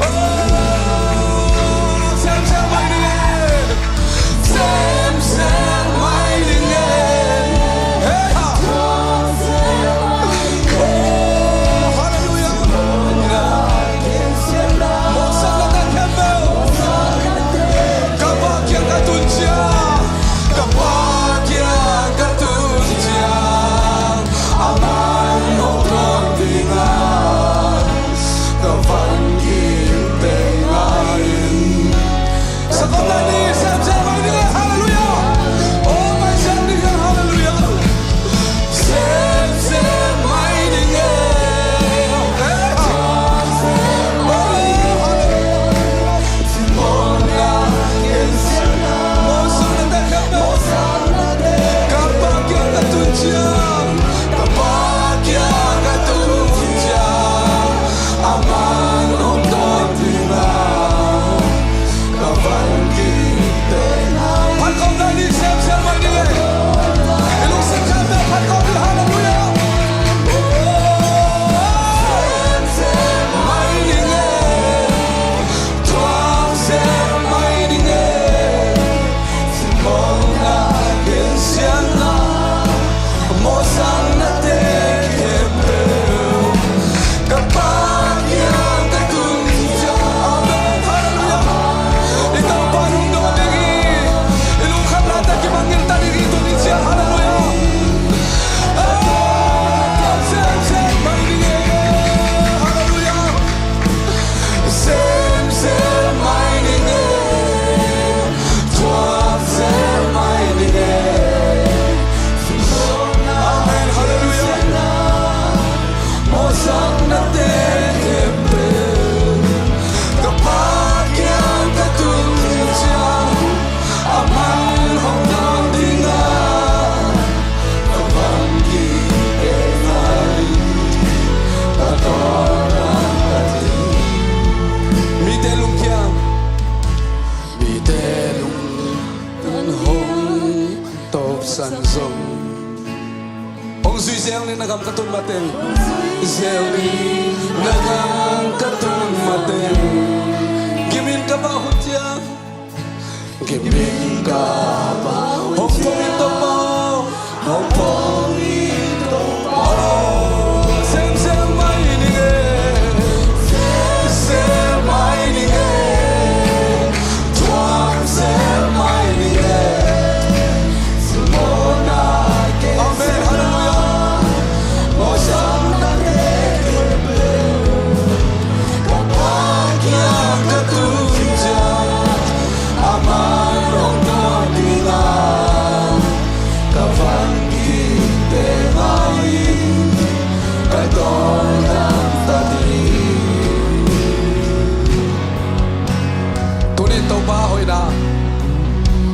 Oh, sem zel mai ning e. Sem zel mai ning e. Hey, ha. Oh, halleluiah. Zong hong zui zel ni, na gam ka tun mateng. Zel ni, na gam ka tun mateng. Gimin ka pau hun ciang, gimin ka pau hun ciang. Hong pau in Topa, hong pau in Topa. Semsem mai ning e, semsem mai ning e. Amen. Halleluiah. Tuni Topa hoihna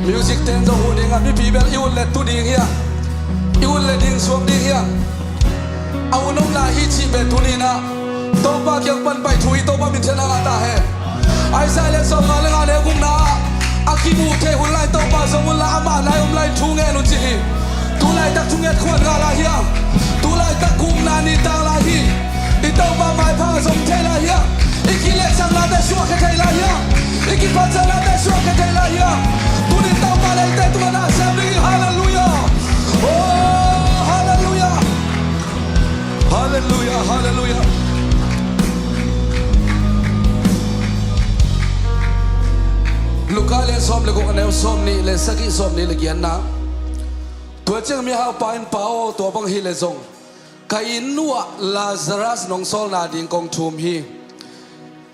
music ten zong huh ding a, mipi bel i ut le tu ding hi a, i ut le ding suak ding hi a. A hun om lai hi cih pen tuni in ah Topa kiang pan pai thu hi. Topa minthanna ngah ta hen. Isaiah lian sawmnga le nga, neu gukna ah, a kimu thei hun lai Topa zong un la, amah nai om lai thu ngen un ci hi. Tu laitak thunget khuan ngah lai hiam? Tu laitak gukna ni tang lai hi. I Topa maipha zong thei lai hiam? I kileksangnate suakkhia thei lai hiam? I kiphatsaknate suakkhia thei lai hiam? Tuni Topa leh eite tungah na sem ding hi. Halleluiah. Oh, halleluiah. Halleluiah, halleluiah. Luka lian sawm le guk, a neu sawmnih le sagih, sawmnih le giatna. Tua ciang mihaupa in, Pa aw, tua bang hi leh zong ka inn uh ah Lazarus nong sawlna ding kong thum hi.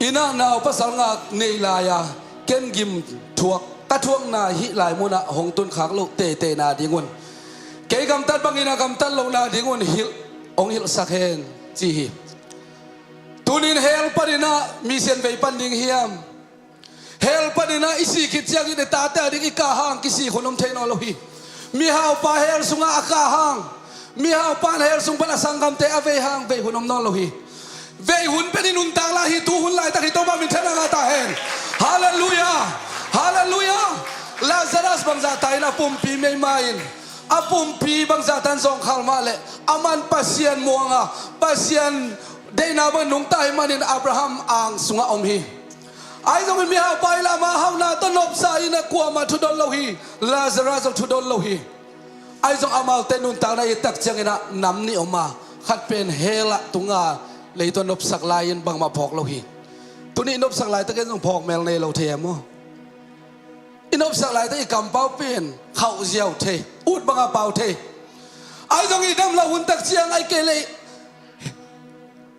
Inn ah naupasal nga nei lai a, ken gim thuak, ka thuakna hih lai munah hong tunkhak loh teitei nadingun, kei gamtat bangin a gamtat lohna dingun hilh, hong hilhsak hen, ci hi. Tunin hell panin ah misianvei pan ding hiam? Hell panin ah i sih khit ciangin i tate a ding i kah hang kisik hun om thei nawn lo hi. Mihaupa hell sungah a kah hang, mihaupa in hell sung pan a sanggamte a vei hang vei hun om nawn lo hi. Vei hun pen i nuntak lai hi. Tu hun laitak hi. Topa minthanna ngah ta hen. Halleluiah. Halleluiah. Lazarus bangzah ta in, a pumpi meima in, a pumpi bangzah tan zawngkhal mah leh, aman Pasian muang a, Pasian deihna bang nungta ahih manin Abraham ang sungah om hi. Ahi zongin mihaupa in ama hauhna tawh nopsa in ah kuamah thudon lo hi. Lazarus zong thudon lo hi. Ahi zong amaute nuntakna i et tak ciangin ah nam nih om a, khat pen hell ah tunga, leitung nopsak lai-in bangmah phawk lo hi. Tuni i nopsak laitak in zong phawk mel nei lo thei e maw? I nopsak laitak i kampau pen khauh ziau thei, ut banga pau thei. Ahi zong i dam loh hun tak ciang, ahih kei leh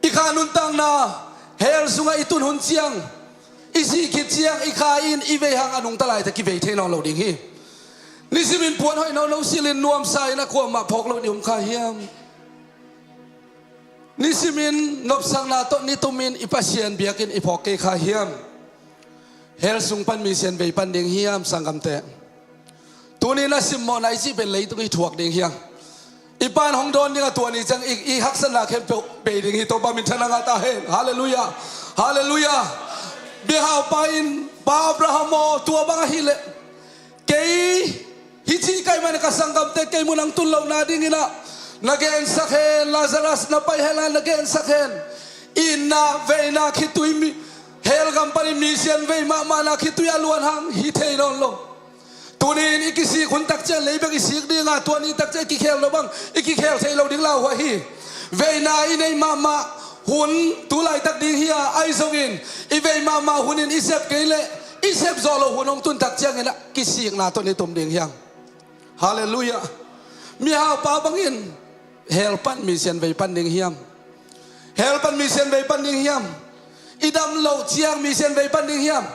i kha nuntakna hell sungah i tun hun ciang, i sih khit ciang i kha in i vei hang a nungta laitak kivei thei nawn lo ding hi. Nisimin puan hoih nono silhin nuamsa in a kuamah phawk lo ni om kha hiam? Nisimin nopsakna tawh nitumin i Pasian biakinn i phawk kei kha hiam? Hell sung pan misianvei pan ding hiam, sanggamte? Tuni na simmawhna i cih pen leitung i thuak ding hiam? I Pa in hong dawn ding a, tua ni ciang i, i haksatna khempeuh bei ding hi. Topa minthanna ngah ta hen. Halleluiah. Halleluiah. Mihaupa in, Pa Abraham aw, tua bang ahih leh kei hih ci ka hih manin ka sanggamte kei mun ah hong tun lohna dingin ah na gensak hen. Lazarus na pai hen la, na gensak hen. Itna veina khitui mi, hell gam panin misianvei mahmahna khitui a luan hang hi thei nawn lo. Tuni in i kisik hun tak ciang lei bek i sik ding a, tua ni tak ciang i kikhel lo bang i kikhel thei lo ding lauhuai hi. Veina i neih mahmah hun tu laitak ding hi a, ahi zongin i vei mahmah hun in i sep kei leh, i sep zawh loh hun hong tun tak ciangin ah kisikna tawh i tum ding hiam? Halleluiah. Mihaupa bangin hell pan misianvei pan ding hiam? Hell pan misianvei pan ding hiam? I dam loh ciang misianvei pan ding hiam?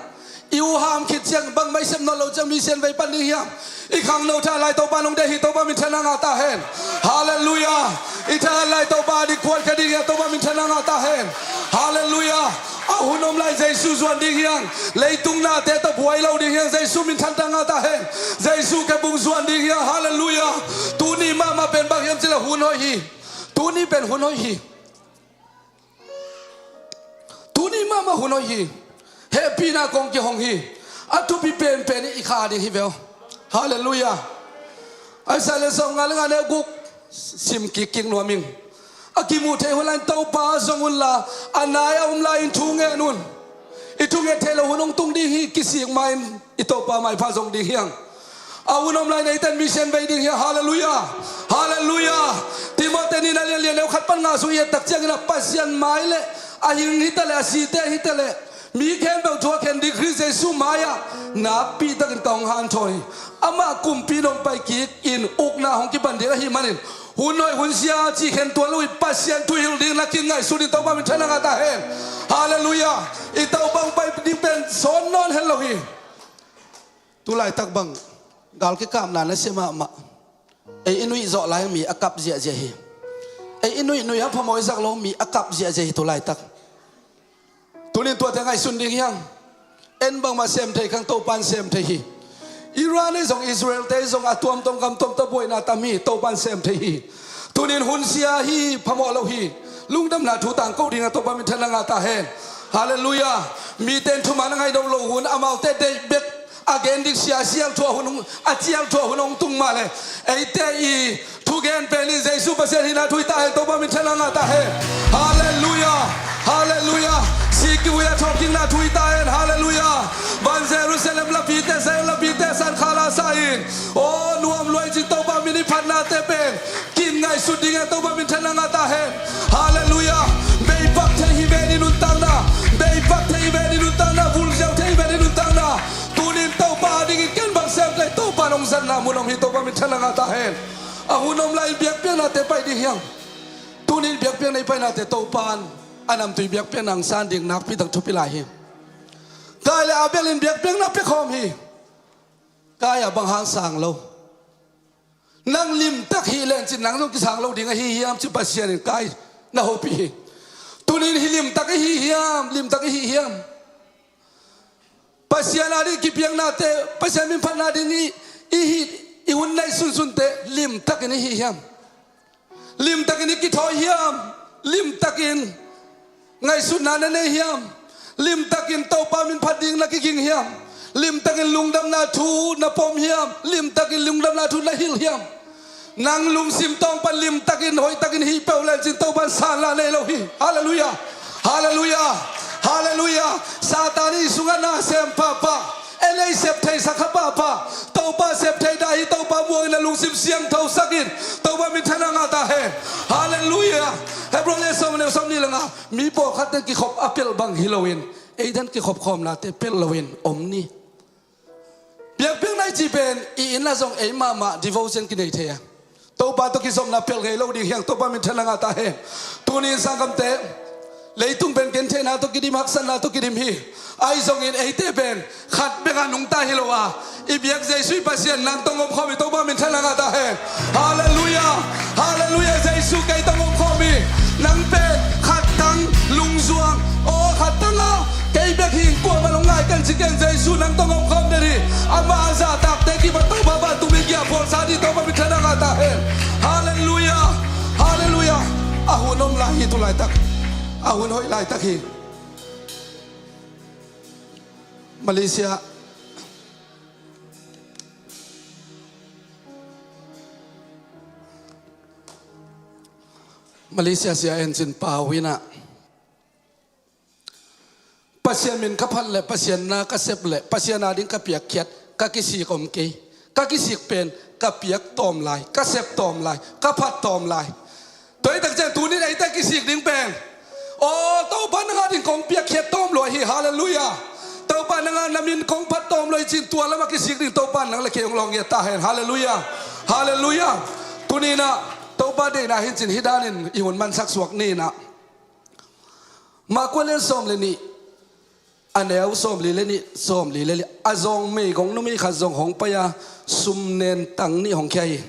I uham khit ciang, bangmah i sep nawn loh ciang misianvei pan ding hiam? I khangno tha lai Topa in hong deih hi. Topa minthanna ngah ta hen. Halleluiah. I tha lai Topa a dik kuan kha ding hiam? Topa minthanna ngah ta hen. Halleluiah. A hun om lai Jesu zuan ding hiam? Leitung nate tawh buai lo ding hiam? Jesu minthanna ngah ta hen. Jesu kebung zuan ding hiam? Halleluiah. Tuni mahmah pen bang hiam cih leh hun hoih hi. Tuni pen hun hoih hi. Tuni mahmah hun hoih hi. Hehpihna kong kihong hi. A thupi penpen i kha ding hi ve aw. Halleluiah. Isaiah lian sawmnga le nga, neu guk sim kikkik nuam ing. A kimuh theih hun lai-in Topa zong unla, a nai a om lai-in thu ngen un. I thunget theih loh hun hong tung ding hi. Kisik ma-in i Topa maipha zong ding hi hang. A hun om lai-in eite in mission bei ding hi hang. Halleluiah. Halleluiah. Timoti nihna lian li, neu khat pan nga sung i et tak ciangin, a Pasian mai leh, a hing hi ta leh, a site hi ta leh, mi khempeuh thu a khen ding Khrih Jesuh mai-ah nakpi takin ka hong hanthawn hi. Amah kumpi in hong pai kik in, ukna hong kipan ding ahih manin, hun hoih hun sia cih khen tuan lo hi. Pasian thu hilh ding na kingaihsun in, Topa minthanna ngah ta hen. Halleluiah. I Topa hong pai ding pen sawn nawn het lo hi. Tu laitak bang gal kikapna nasia mahmah. Ei i nuih zawh lai-a mi a kap ziahziah hi. Ei i nuih nuih a phamawh i zak lo mi a kap ziahziah hi tu laitak. Tunin tuate ngaihsun ding hi hang. Ei bangmah sem thei kha ing, Topa in sem thei hi. Iran ei zong, Israel te ei zong, a tuamtuam gam tuamtuam buaina tam hi, Topa in sem thei hi. Tunin hun sia hi, phamawh lo hi. Lungdamna thu tangko ding a, Topa minthanna ngah ta hen. Halleluiah. Mite in thuman a ngaihno loh hun, amaute deih bek a gen ding sia, sial thuah hun, a cial thuah hun hong tung mah leh, eite i thugen pen in Jesuh Pasian hihna thu hi ta hen. Topa minthanna ngah ta hen. Halleluiah. Halleluiah. Si kivui a thawhkikna thu hi ta hen. Halleluiah. Van Jerusalem lapite, Zion lapite san khala sa in, aw, nuam lua in cin, Topa min i phatnate pen kin ngaihsut ding e, Topa minthanna ngah ta hen. Halleluiah. Bei pak thei hi ven i nuntakna. Bei pak thei hi ven i nuntakna. Vul ziau thei hi ven i nuntakna. Tunin Topa a dingin ken bang sem thei, Topa in hong zatna mun om hi, Topa minthanna ngah ta hen. A hun om lai-in biakpiaknate pai ding hi hang. Tunin biakpiakna i painate Topa in a namtui biakpiakna hong san ding nakpi tak thupi lai hi. Kain le Abel in biakpiakna pia khawm hi. Kain a bang hang sang lo. Nang limtak hih leh cin nang zong kisang lo ding ahi hiam ci Pasian in Kain na hopih hi. Tunin hih limtak i hi hiam, limtak i hi hiam? Pasian a ding kipiaknate, Pasian min phatna ding i, i hih, i hun neih sunsunte limtakin i hi hiam? Limtakin i kithawi hiam? Limtakin ngaihsutna na nei hiam? Limtakin Topa min phat ding na kiging hiam? Limtakin lungdamna thu na pom hiam? Limtakin lungdamna thu na hilh hiam? Nang lungsim tawng pan limtakin hoihtakin hih peuh leh cin Topa in sanla nei lo hi. Halleluiah. Halleluiah. Halleluiah. Satan i sungah na sem pahpah, en ei sep theisak kha pahpah, Topa sep thei dah hi. Topa muangin a lungsim siangthosak in, Topa minthanna ngah ta hen. Halleluiah. Hebrew lian sawm, neu sawmnih le nga, mi pawlkhat in kikhop a pelh bang hi loin, ei dan kikhop khawmnate pelh loin om ni. Biakpiakna i cih pen i inn ah zong ei mahmah devotion kinei thei a, Topa tawh kizopna pelh ngei lo ding hi hang. Topa minthanna ngah ta hen. Tunin sanggamte, leitung pen gentheihna tawh kidim, haksatna tawh kidim hi. Ahi zongin eite pen khat bek a nungta hi lo a, i biak Jesuh i Pasian nang tawh hong omkhawm hi. Topa minthanna ngah ta hen. Halleluiah. Halleluiah. Jesuh kei tawh hong omkhawm hi. Nang pen khat tang lungzuang, aw, khat tang a, kei bek hi ing, kuamah hong ngai ken ci ken, Jesuh nang tawh hong omkhawm den hi. Amah a zahtakte kipat Topa vantung mi kiang phuangsa ding, Topa minthanna ngah ta hen. Halleluiah. Halleluiah. A hun om lai hi tu laitak. A hun hoih laitak hi. Malaysia, Malaysia sia en cin pau in ah, Pasian min ka phat leh, Pasian na ka sep leh, Pasian a ding ka piakkhiat, ka kisik om kei. Ka kisik pen ka piak tawm lai, ka sep tawm lai, ka phat tawm lai. Tua hi tak ciang tunin eite kisik ding pen, aw, Topa nang a ding kong piakkhiat tawm lua hi. Halleluiah. Topa nang a na min kong phat tawm lua hi cin tua lamah kisik ding Topa nang le kei hong lawng ngiat ta hen. Halleluiah. Halleluiah. Tunin ah Topa deihna hi cin hih danin i hun mansak suak ni in ah. Marka lian sawm le nih, a neu sawmli le nih, sawmli le li. A zawng meigong numei khat zong hong pai a, sum nen tang nih hong khia hi.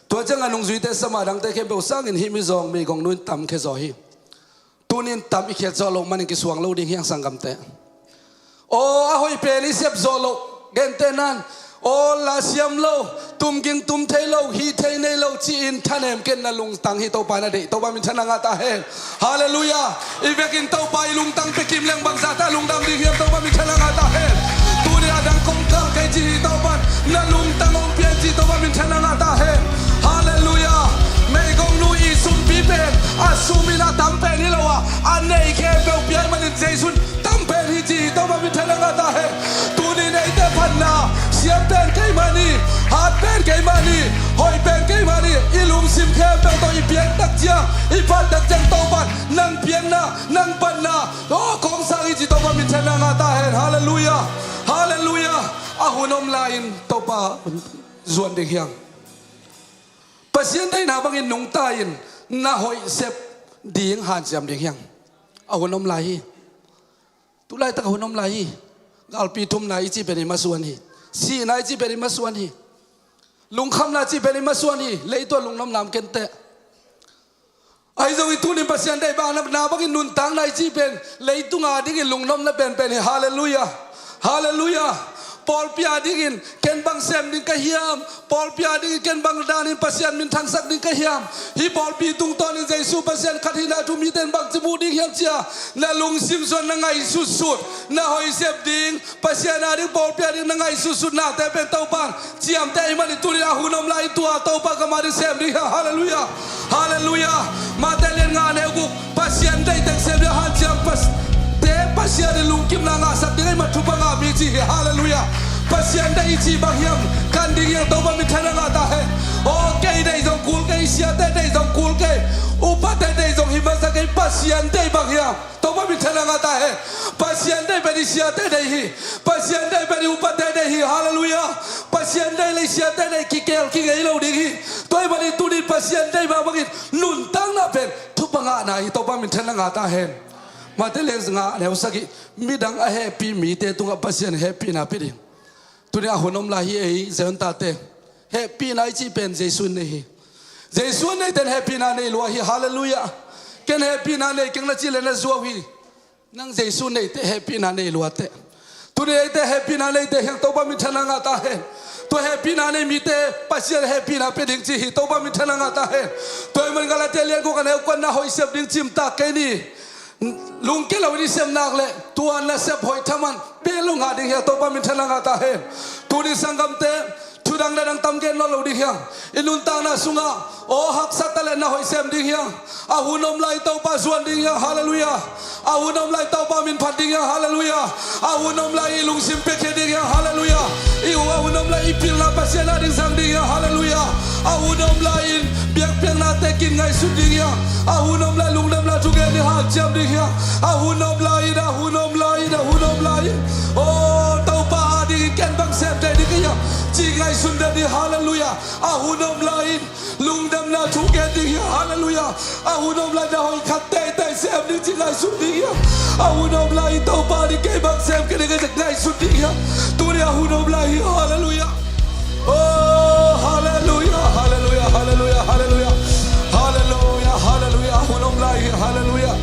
Tua ciang a nungzuite, sama dangte khempeuh sangin hih mi zawng meigong nu in tamkhia zaw hi. Tunin tam i khiat zawh loh manin kisuang lo ding hi hang, sanggamte. Aw, a hoih pen i sep zawh loh, gentehna in, aw, la siam lo, tum ging tum thei lo, hih thei nei lo ci-in thanem ken, na lungtang hi Topa na deih. Topa minthanna ngah ta hen. Halleluiah. I vekin Topa i lungtang pia kim leng bangzah ta lungdam ding hiam? Topa minthanna ngah ta hen. Tuni a dang kong kal kei ci hi, Topa in na lungtang hong pia in ci, Topa minthanna ngah ta hen. Jesu min a tam pen hi lo a, a nei khempeuh pia ahih manin Jesu in tam pen hi ci hi. Topa minthanna ngah ta hen. Tuni neite phatna, siam pen kei mah ni, hat pen kei mah ni, hoih pen kei mah ni. I lungsim khempeuh tawh i piak tak ciang, i phat tak ciang Topa in nang piakna, nang phatna, aw, kong sang hi ci. Topa minthanna ngah ta hen. Halleluiah. Halleluiah. A hun om lai-in Topa zuan ding hi hang. Pasian deihna bangin nungta in na hoih sep ding hanciam ding hi hang. A hun om lai hi. Tu laitak a hun om lai hi. Galpi thumna i cih pen i masuan hi. Sihna i cih pen i masuan hi. Lungkhamna cih pen i masuan hi. Leitung a lungnuamna om kei inteh. Ahi zongin tuni in Pasian deihna bangin nuntakna i cih pen leitung a dingin lungnuamna penpen hi. Halleluiah. Halleluiah. Pawlpi a dingin ken bang sem ding ka hiam? Pawlpi a dingin ken bang danin Pasian minthangsak ding ka hiam? Hih pawlpi tungtawnin Jesu Pasian khat hihna thu mite in bangci mu ding hiam ci-a na lungsim sungah na ngaihsutsut, na hoih sep ding, Pasian a ding, pawlpi a ding na ngaihsutsutnate pen Topa in ciamteh ahih manin tuni a hun om lai-in tua Topa gam a ding sem ding hi hang. Halleluiah. Halleluiah. Mate lian nga neu guk. Pasian deih teng sem ding hanciam. Pas-, te Pasian in lungkimna ngahsak ding ahih manin thupha ngah mi ci hi. Halleluiah. Pasian deih i cih bang hiam? Kan ding hi hang. Topa minthanna ngah ta hen. Aw, kei deih zong kul kei, siate deih zong kul kei, upate deih zong hi masa kei. Pasian deih bang hiam? Topa minthanna ngah ta hen. Pasian deih pen i siate deih hi. Pasian deih pen i upate deih hi. Halleluiah. Pasian deih le i siate deih kikeel kingei lo ding hi. Tua ahih manin tuni Pasian deih mah bangin nuntakna pen thupha ngahna hi. Topa minthanna ngah ta hen. Mate lian nga neu sagih. Midang a hehpih mite tungah Pasian hehpihna pia ding. Tuni a hun om lai hi ei, Zion tate. Hehpihna i cih pen Jesu in nei hi. Jesu in neite in hehpihna nei lua hi. Halleluiah. Ken hehpihna nei keng na cih leh na zuau hi. Nang Jesu in neite hehpihna nei lua teh. Tuni eite hehpihna neite hi hang. Topa minthanna ngah ta hen. Tua hehpihna nei mite Pasian hehpihna pia ding ci hi. Topa minthanna ngah ta hen. Tua ahih manin Galatia lian guk a neu kua-na hoih sep ding cimtak kei ni. Lungkia lo in i sep nak leh tua nasep hoih thaman bel lo ngah ding hi hang. Topa minthanna ngah ta hen. Tuni sanggamte, thudang le dang tam gen nawn lo ding hi hang. I nuntakna sungah aw haksa ta leh na hoih sem ding hi hang. A hun om lai Topa zuan ding hi hang. Halleluiah. A hun om lai Topa min phat ding hi hang. Halleluiah. A hun om lai i lungsim piakhia ding hi hang. Halleluiah. I u a hun om lai i pilna Pasian a ding zang ding hi hang. Halleluiah. A hun om lai in biakpiaknate kin ngaihsut ding hi hang. A hun om lai lungdamna thugen ding hanciam ding hi hang. A hun om lai in, a hun om lai in, a hun om lai in, aw, Topa a dingin ken bang sem thei ding ka hiam ci ngaihsun den ding. Halleluiah. A hun om lai in lungdamna thugen ding hi hang. Halleluiah. A hun om lai na hoih khat teitei sem ding ci ngaihsun ding hi hang. A hun om lai in Topa a ding kei bang sem kei ding ka ci ngaihsun ding hi hang. Tuni a hun om lai hi. Halleluiah. Oh, halleluiah, halleluiah, halleluiah, halleluiah. Halleluiah, halleluiah. A hun om lai hi. Halleluiah.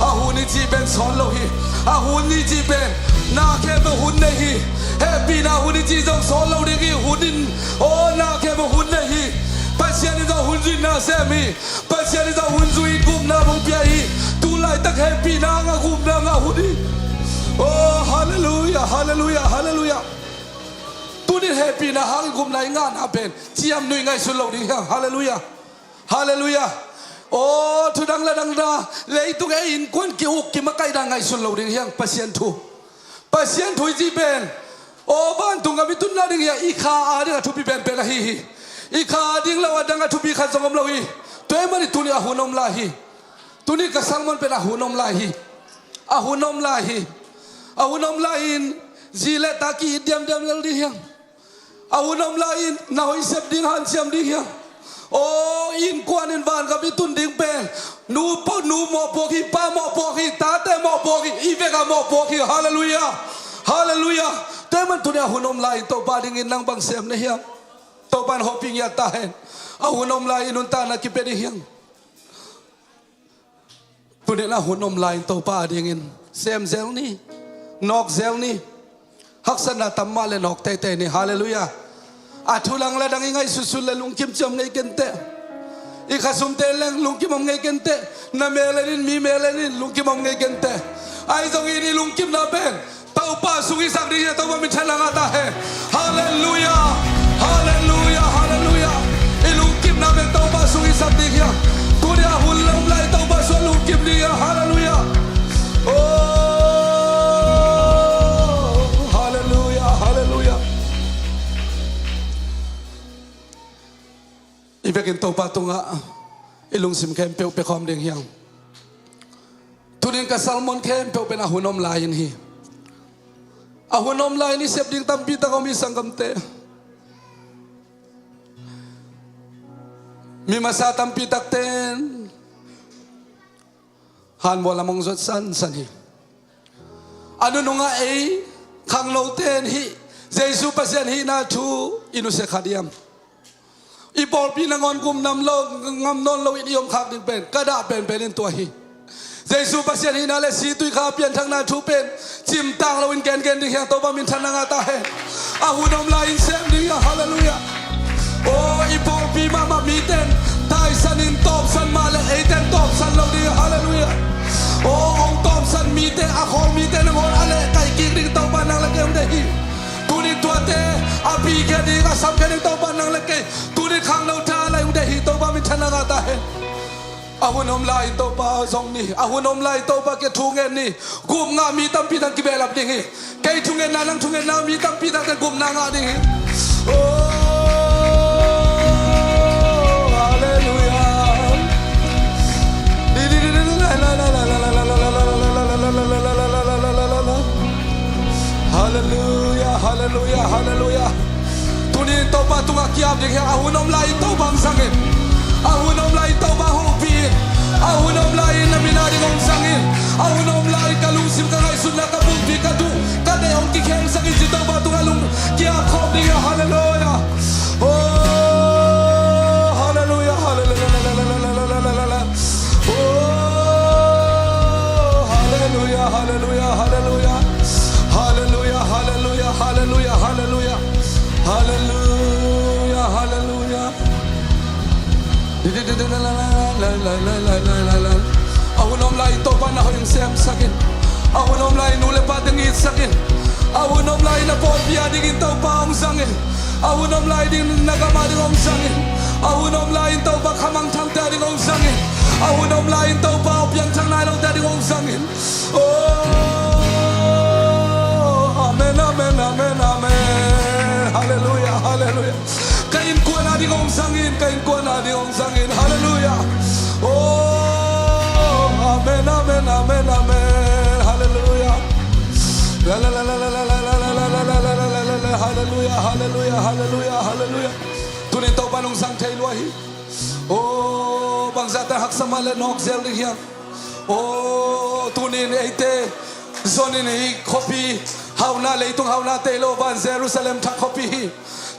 A hun i cih pen sawt lo hi. A hun i cih pen na khempeuh hun nei hi. Hehpihna hun i cih zong sawt lo ding hi. Hun in, oh, na khempeuh hun nei hi. Pasian in zong hun zuihna sem hi. Pasian in zong hun zui gupna hong pia hi. Tu laitak hehpihna ngah gupna ngah hun hi. Oh, halleluiah, halleluiah, halleluiah. Tunin hehpihna hangin gupna i ngahna pen ciamnuih ngaihsun lo ding hi hang. Halleluiah. Halleluiah. Aw, thudang ladang na, leitung ei innkuan ki-uk kimakaihna ngaihsun lo ding hi hang. Pasian thu, Pasian thu i cih pen, aw, vantung gam i tunna ding hi a, i kha a ding a thupi penpen ahi hi. I kha a ding lo a dang a thupi khat zong om lo hi. Tua ahih manin tuni a hun om lai hi. Tuni ka sermon pen a hun om lai hi. A hun om lai hi. A hun om lai-in zi le ta ki-it diamdiam lel ding hi hang. A hun om lai-in na hoih sep ding hanciam ding hi hang. Aw, innkuan in vangam i tun ding pen nu, nu mawhpuak hi, pa mawhpuak hi, tate mawhpuak hi, i vekah mawhpuak hi. Halleluiah. Halleluiah. Tua ahih manin tuni a hun om lai-in Topa dingin nang bang sem na hiam? Topa in hopih ngiat ta hen. A hun om lai-in nuntakna kipia ding hi hang. Tuni a hun om lai-in Topa a dingin sem zel ni, nawk zel ni. Haksatna tam mah le nawk teitei ni. Halleluiah. A thu dang le dang i ngaihsutsut le lungkim ci om ngei kei inteh. I khasumte leng lungkim om ngei kei inteh. Na mel en in, mi mel en in, lungkim om ngei kei inteh. Ahi zongin i lungkimna pen Topa sung i sak ding hi a, Topa minthanna ngah ta hen. Halleluiah. Halleluiah. Halleluiah. I lungkimna pen Topa sung i sak ding hi a. Tuni a hun om lai Topa Topa tungah i lungsim khempeuh pia khawm ding hi hang. Tunin ka sermon khempeuh pen a hun om lai-in hi. A hun om lai-in i sep ding tampi tak om hi, sanggamte. Mi masa tampi takte in hanmual lam hong zuat sansan hi. A nunung ah ei khangnote in hih Jesu Pasian hihna thu i nusia kha diam? I pawlpi nangawn gum nam lo, ngam nawn loin i om khak ding pen ka dah penpen in tua hi. Jesu Pasian hihna le si, tui, kha pianthakna thu pen cimtak loin gengen ding hi hang. Topa minthanna ngah ta hen. A hun om lai-in sem ding hi hang. Halleluiah. Aw, i pawlpi mahmah mite in taisan in tawpsan mah leh eite in tawpsan lo ding hi hang. Halleluiah. Aw, hong tawpsan mite, a khawl mite nangawn a lehkai kik ding Topa nang le kei hong deih hi. Tuni tuate a pikhia ding, a samkhia ding Topa nang le kei tuni khangno tha lai hong deih hi. Topa minthanna ngah ta hen. A hun om lai-in Topa zong ni. A hun om lai-in Topa kiang thu ngen ni. Gupna ngah mi tampi tak kibehlap ding hi. Kei thungetna, nang thungetna, mi tampi takte gupna ngah ding hi. Oh, halleluiah. Halleluiah, halleluiah, halleluiah. Tunin Topa tungah ki-ap ding hi hang. A hun om lai-in Topa hong zang in. A hun om lai-in Topa hong hopih in. A hun om lai-in na min a ding hong zang in. A hun om lai-in ka lungsim, ka ngaihsutna, ka bulpi, ka duh, ka deih hong kikheng sak in ci. Topa tungah lung ki-ap khawm ding hi hang. Halleluiah. Oh, halleluiah, halleluiah. Oh, halleluiah, halleluiah, halleluiah. Halleluiah, halleluiah, halleluiah, halleluiah. Halleluiah, halleluiah. A hun om lai-in Topa na hoih hong semsak in. A hun om lai-in nu le pate hong itsak in. A hun om lai-in na pawlpi a dingin Topa hong zang in. A hun om lai-in na gam a ding hong zang in. A hun om lai-in Topa khamangthangte a ding hong zang in. A hun om lai-in Topa aw piangthak nai lote a ding hong zang in. Oh, amen, amen, amen, amen. Halleluiah, halleluiah. Ka innkuan a ding hong zang in, ka innkuan a ding hong zang in. Halleluiah. Oh, amen, amen, amen, amen. Halleluiah. La, la, la. Halleluiah, halleluiah, halleluiah, halleluiah. Tunin Topa in hong zang thei lua hi. Oh, bangzah ta haksa mah leh nawk zel ding hi hang. Oh, tunin eite zon in hih khuapi hauhna, leitung hauhna tei lo, van Jerusalem thak khuapi hi.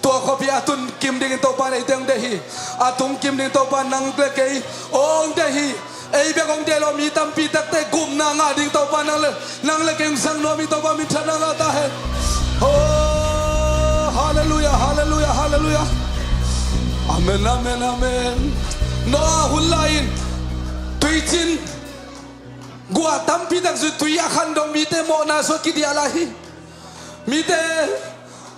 Tua khuapi a tun kim dingin Topa in eite hong deih hi. A tung kim dingin Topa in nang le kei hong deih hi. Ei bek hong deih lo, mi tampi takte gupna ngah ding Topa nang le, nang le kei hong zang nuam hi. Topa minthanna ngah ta hen. Oh, halleluiah, halleluiah, halleluiah. Amen, amen, amen. Noah hun lai-in tuicin guah tampi tak zui, tui a khan dong, mite mawhna suak kidiah lai hi. Mite,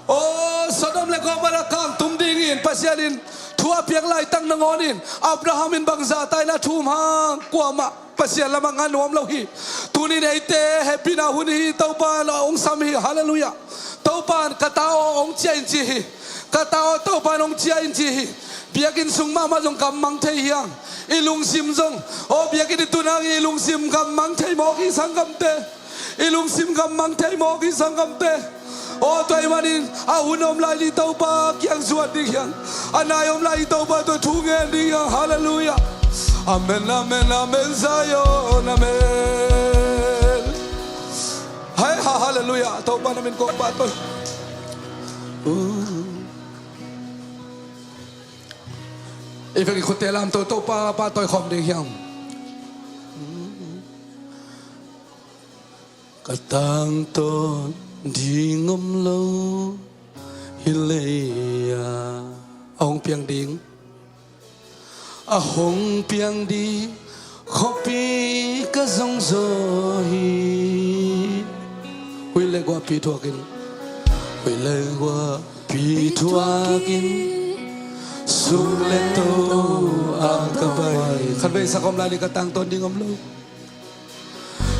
oh, Sodom le Gomorrah kangtum dingin Pasian in thu a piak laitak nangawn in Abraham in bangzah taina thum hang, kuamah Pasian lamah ngah nuam lo hi. Tunin eite hehpihna hun hi. Topa in hong sam hi. Halleluiah. Topa in ka ta aw hong ciah in ci hi. Ka ta aw Topa in hong ciah in ci hi. Biakinn sung mahmah zong gammang thei hi hang. I lungsim zong, aw, biakinn i tun hang i lungsim gammang thei mawk hi, sanggamte. I lungsim gammang thei mawk hi, sanggamte. Aw, tua ahih manin a hun om lai-in Topa kiang zuan ding hi hang. A nai om lai-in Topa tungah thu ngen ding hi hang. Halleluiah. Amen, amen, amen, Zion, amen. Hai, ha, halleluiah. Topa na min kong pahtawi. Uh. I vek i khutte lamto, Topa pahtawi khawm ding hi hang. Ka tangtawn ding om lo hi lei-ah. A hong piang ding. A hong piang ding khuapi ka zong zaw hi. Huih le guahpi thuakin, huih le guahpi thuakin, sum le to ah ka vai. Khatvei sak om lai ni, ka tangtawn ding om lo.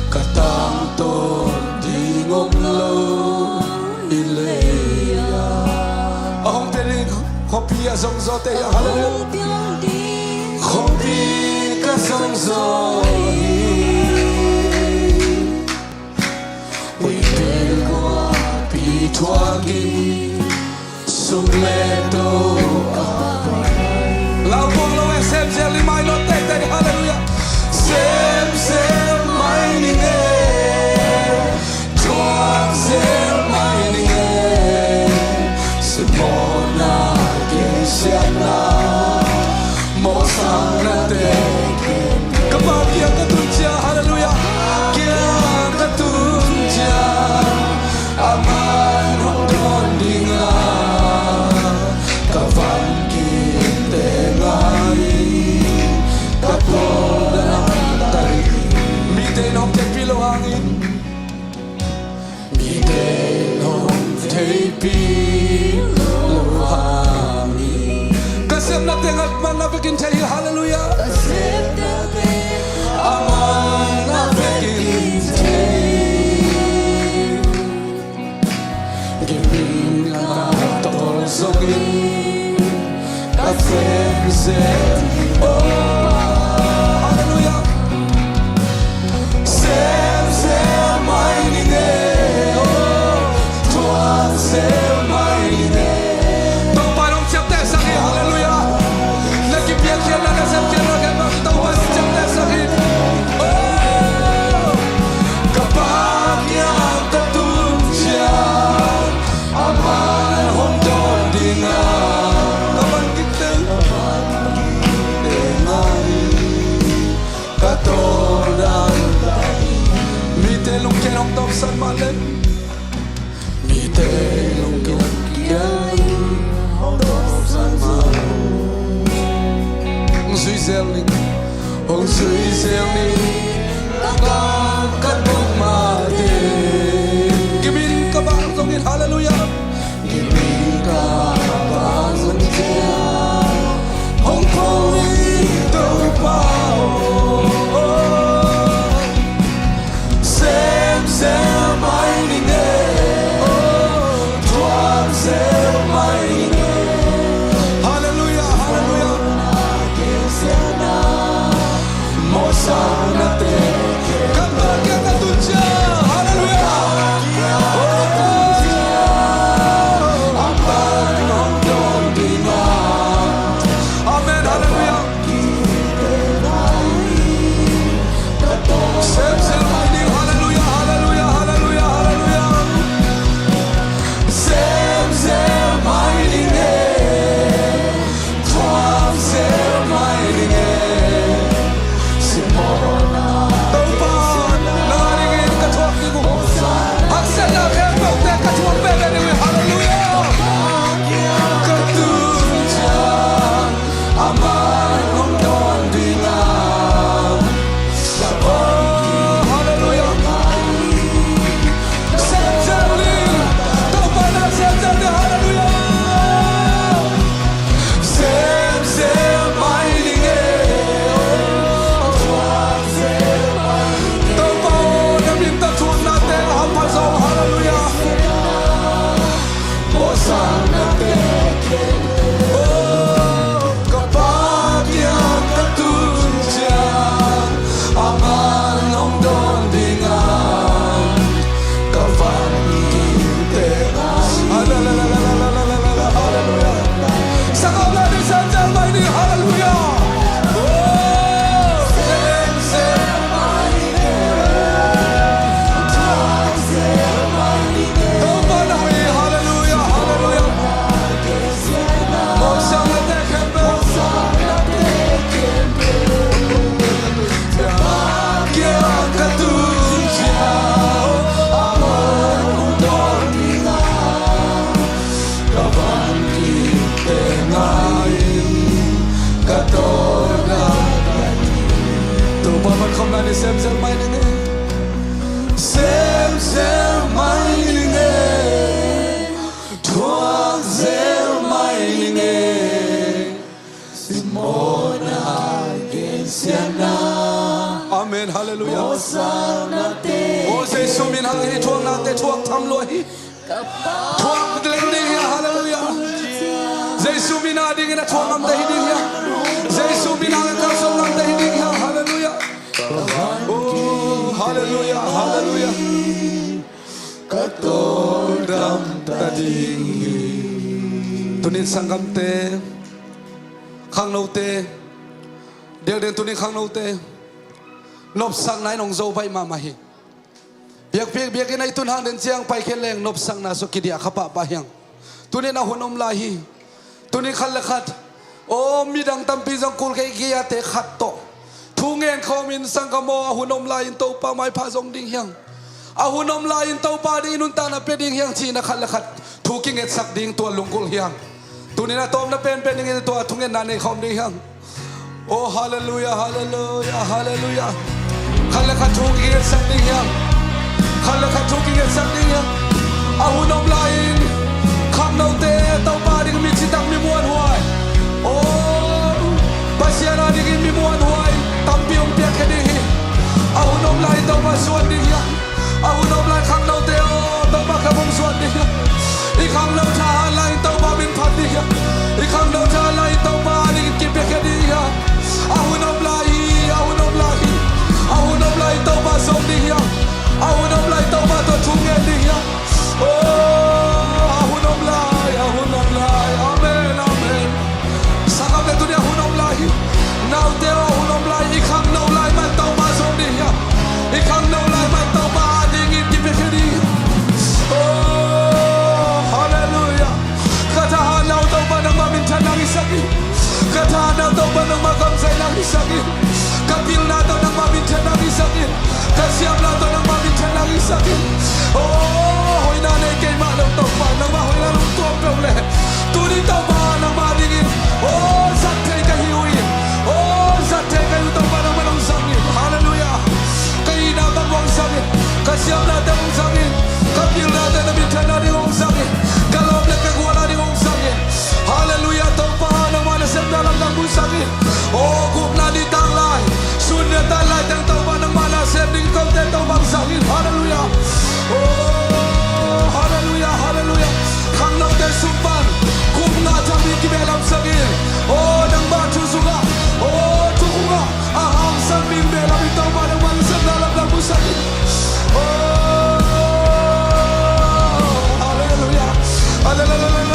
Ka tangtawn ding om lo hi lei-ah. A hong piang ding, Khuapi a zong zawte hi hang, hallelujah. Khuapi ka zong zaw hi. Huih pen khuapi thuakin sum le to a pai. Lau buang lo e, semsel ni mai lo teitei, hallelujah. Semsel mai ning e, thuak zel mai ning e, simmawhna gensiatna mawhsaknate. Ka Pa kiang ka tun ciang, hallelujah, kiang ka tun ciang, aman hong dawn ding a, ka van kinte ngai, ka tawldam ta hi. Mite in hong theihpih loh hangin, mite in hong theihpih loh hangin, ka sepnate aman a vekin thei hi, hallelujah. Ka sepnate aman a vekin thei hi. Gimina tawh zongin ka semsel. Oh, hallelujah. Semsel mai ning e, oh, thuak zel mai ning e. Topa in hong ciaptehsak hi, hallelujah. Na kipiakkhiatna, na sepkhiatna khempeuh Topa in hong ciaptehsak hi. Oh, ka Pa kiang ka tun ciang, aman hong dawn ding a, ka van kinte ngai, ka tawldam ta hi. Mite lungkia in hong tawpsan mah leh, mite lungkia in hong tawpsan mah leh, hong zui zel ning, hong zui zel ning. Ka kam ka tun mah teh, gim in ka vak zongin, hallelujah. Gim in ka vak zongin, hong ko in Topa aw. Semsel mai ning e, oh, thuak zel mai ning e. Hallelujah, hallelujah. Mawhsaknate, ka Pa kiang ka tun ciang, hallelujah. Oh, aman hong dawn ding a. Amen, hallelujah. Semsel mai ning, hallelujah, hallelujah, hallelujah, hallelujah. Semsel mai ning e, thuak zel mai ning e. Simmawhna, Topa, nang adingin ka thuak ding uh, haksatna khempeuhte ka thuak veve ding uh, hallelujah. Ka tun ciang, aman hong dawn ding a. Oh, hallelujah. Semsel ni, Topa na semsel ni, hallelujah. Semsel mai ning e, oh, thuak zel mai ning e. Topa aw, na min tawh thuaknate a hampha zaw, hallelujah. Mawhsaknate, oh, ka Pa kiang ka tun ciang, aman hong dawn ding a, ka van kinte ngai. Hallelujah. Sa kawmna ni, semsel mai ni, hallelujah. Oh, semsel mai ni. Topa na hi, hallelujah, hallelujah. Mawhsaknate khempeuh, ka Pa kiang ka tun ciang, aman hong dawn ding a, ka van kinte ngai, ka tawldam ta hi. Topa van khawmna ni, semsel mai ning e. Semsel mai ning e, thuak zel mai ning e, simmawhna gensiatna. Amen, hallelujah. Mawhsaknate. Oh, Jesu min hang hi, thuaknate thuak tham lua hi. Thuak lel ding hi, hallelujah. Jesu Suang ngam ta hi ding hiam? Jesu min a ka suang ngam ta hi ding hiam? Halleluiah. Oh, halleluiah, halleluiah. Ka tawldam ta ding hi. Tunin sanggamte, khangnote, diakdiak tunin khangnote, nopsakna in hong zo baih mahmah hi. Biakpiak biakinn ah i tun hang den ciang Paikhiat leng nopsakna sung kidiah kha pahpah hi hang. Tunin a hun om lai hi. Tunin khat le khat, aw, midang tampi zong kul kei kei a, te khat tawh thu ngen khawmin, sanggam aw, a hun om lai-in Topa maipha zong ding hi hang. A hun om lai-in Topa dingin nuntakna pia ding hi hang ci-in a khat le khat thu kingetsak ding, tua lunggulh hi hang. Tunin a tawpna penpen dingin tua thungetna nei khawm ding hi hang. Oh, halleluiah, halleluiah, halleluiah. Khat le khat thu kingetsak ding hi hang. Khat le khat thu kingetsak ding hi hang. A hun om lai-in khangnote, Topa ding mi citak, mi muanhuai, oh, Pasian a dingin mi muanhuai tampi hong piakkhia ding hi. A hun om lai-in Topa suan ding hi hang. A hun om lai khangnote aw, Topa kha hong suan ding hi. I khangno thahat lai-in Topa min phat ding hi. I khangno thahat lai-in Topa a dingin kipiakhia ding hi. A hun om lai hi, a hun om lai hi. A hun om lai Topa zong ding hi. A hun om lai Topa tawh thu ngen ding hi. Oh, a hun om lai, a hun om lai. Amen, amen. Sanggamte, tuni a hun om lai hi. Naute aw, a hun om lai. I khangno lai mah Topa zong ding hi. I khangno lai mah Topa a dingin kipiakhia ding hi. Oh, halleluiah. Ka thahatna uh Topa nangmah minthanna hong hisak in. Ka thahatna uh Topa nangmah kamsakna hong hisak in. Ka pilna tawh nangmah minthanna hong hisak in. Ka siamna tawh nangmah minthanna hong hisak in. Oh, hoihna nei keimah lo Topa, nangmah hoihna hong tuam peuh leh, tuni Topa nangmah dingin, oh, zat thei ka hi uh hi. Oh, zat thei ka hi uh, Topa nangmah hong zang in. Halleluiah. Ka itna bang hong zang in. Ka siamnate hong zang in. Ka pilnate, na minthanna ding hong zang in. Ka lawm le ka gual a ding hong zang in. Halleluiah, Topa nangmah nasepna lamdang hong zang in. Oh, gukna nitak lai, sun nitak lai teng Topa nangmah na sem ding kote Topa hong zang in. Halleluiah. Oh, halleluiah, halleluiah. Khangnote sung pan kum nga thak ding kibehlamsak in. Oh, nangmah thu sungah, oh, thu kungah a hangsan ding beh lam in Topa nangmah nasepna lamdang hong zang in. Oh, halleluiah. Halleluiah.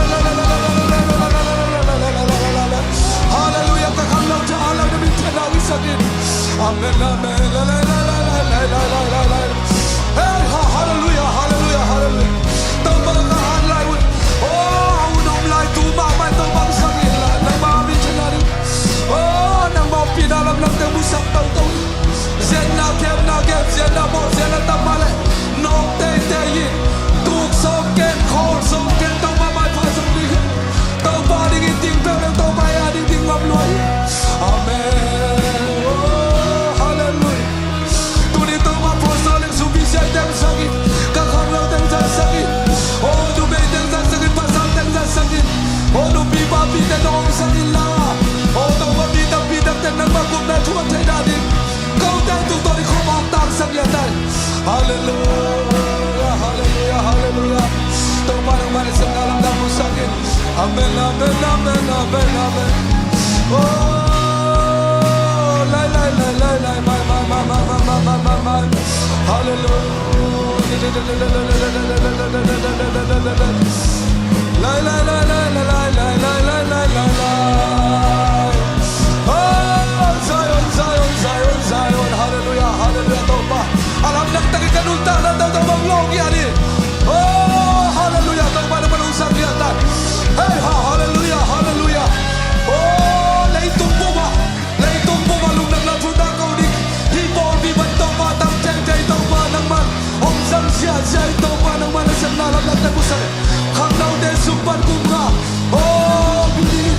Halleluiah. Ka khangno thahat lai, na minthanna hong hisak in. Amen, amen. Lai, lai, lai. Hey, ha, halleluiah, halleluiah, halleluiah. Topa ka hat lai un. Oh, a hun om lai tu mahmah Topa hong zang in la, nangmah minthanna ding. Oh, nangmah ompihna lamdangte hong musak toto in. Ziatna khemna gem, ziatna mawh, ziatna tam mah leh nawk teitei in. Tuk sawm ken, khawl sawm ken, Topa maipha zong ding hi. Topa dingin ding peuh leh Topa a ding ding ngam lua hi. Amen. Oh, halleluiah. Tuni Topa apostol in supi siaite hong zang in, ka khangnote hong zatsak in. Oh, numei te hong zatsak in, pasal te hong zatsak in. Oh, nupi papi te hong zang in la. Oh, Topa mi tampi takte nangmah gupna thuak theihna ding, kote tungtawn in khuavak taksak hi a tai. Halleluiah, halleluiah, halleluiah. Topa nangmah nasepna lamdang hong zang in. Amen, amen, amen, amen, amen. Oh, lai, lai, lai, lai, lai, mai, mai, mai. Halleluiah. Lai, lai, lai, lai. Oh, Zion, Zion, Zion, Zion. Halleluiah, halleluiah, Topa. A lamdang takin ka nuntakna tawh Topa hong lawng hi a ding. Oh, halleluiah, Topa nangmah hong zang hi a tai. Hei, ha, halleluiah, halleluiah. Oh, leitung bup ah, leitung bup ah lungdamna thu tangko ding hih pawlpi pan Topa, tam teitei Topa nangmah hong zang ziahziah in, Topa nangmah nasepna lamdangte hong musak in. Khangnote sung pan kum nga, oh, building in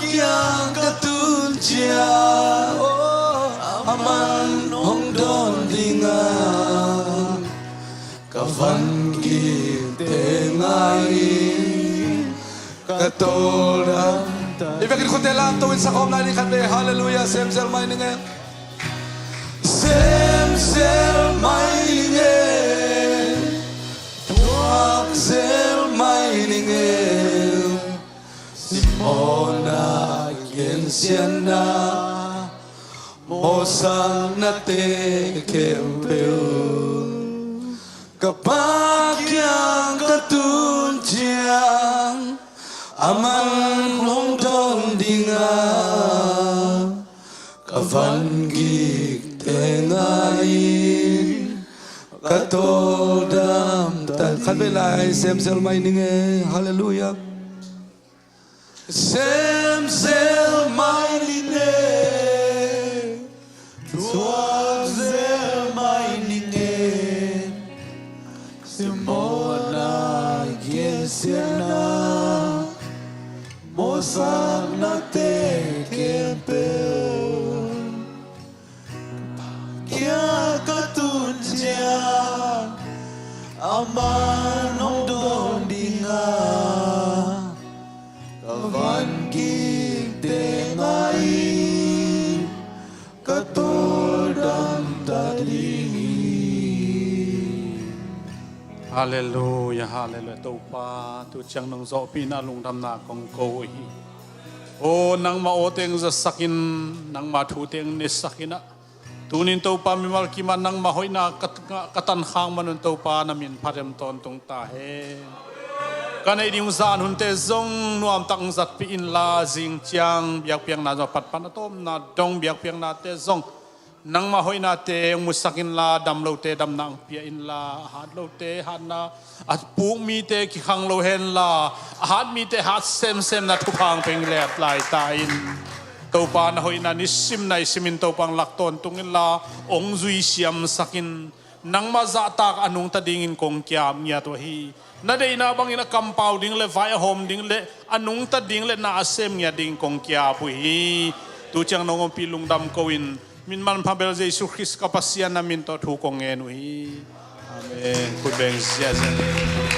kiang ka tun ciang, oh, aman hong dawn ding a, ka van kik teng a, ka tawldam. I vekin khutte lamto in sakhawm lai ni khat vei. Halleluiah. Sem zel mai ning e. Sem zel mai ning e. Thuak zel mai ning e. Simawhna, gensiatna, mawhsaknate khempeuh ka Pa kiang ka tun ciang, aman hong dawn ding a, ka van kik teng a, ka tawldam ta. Khat vei lai, sem zel mai ning e. Halleluiah. Sem zel mai ning e. Thuak zel mai ning e. Simawhna, gensiatna, mawhsaknate khempeuh kiang ka tun ciang, aman hong dawn ding a, ka van kik teng a, ka tawldam ta ding hi. Halleluiah, halleluiah. Topa, tu ciang nong zawhpihna lungdamna kong ko uh hi. O, nangmah aw teng zasak in, nangmah thu teng nesak in ah, tunin Topa, mimal kimah nangmah hoihna ka, ka tankhak man un, Topa, na min phat em tawntung ta hen. Ka neih ding zan hunte zong nuamtak hong zatpih inla, zing ciang biakpiakna zong a patpat a tawpna dong biakpiaknate zong nangmah hoihnate hong musak inla, dam lote damna hong pia inla, a hat lote hatna, a puk mite kikhang lo henla, a hat mite hat semsemna thupha hong pia in, let lai ta in. Topa, na hoihna nisim naisim in Topa hong lak tawntung inla, hong zui siamsak in. Nangmah zahtak a nungta dingin kong ki-ap ngiat uh hi. Na deihna bangin a kampau ding le vai a hawm ding le a nungta ding le na a sem ngiat dingin kong ki-ap uh hi. Tu ciang nong ompih lungdam ko in, min manpha bel Jesu Khrist ka Pasian na min tawh thu kong ngen uh hi. Amen. Khut beng ziahziah.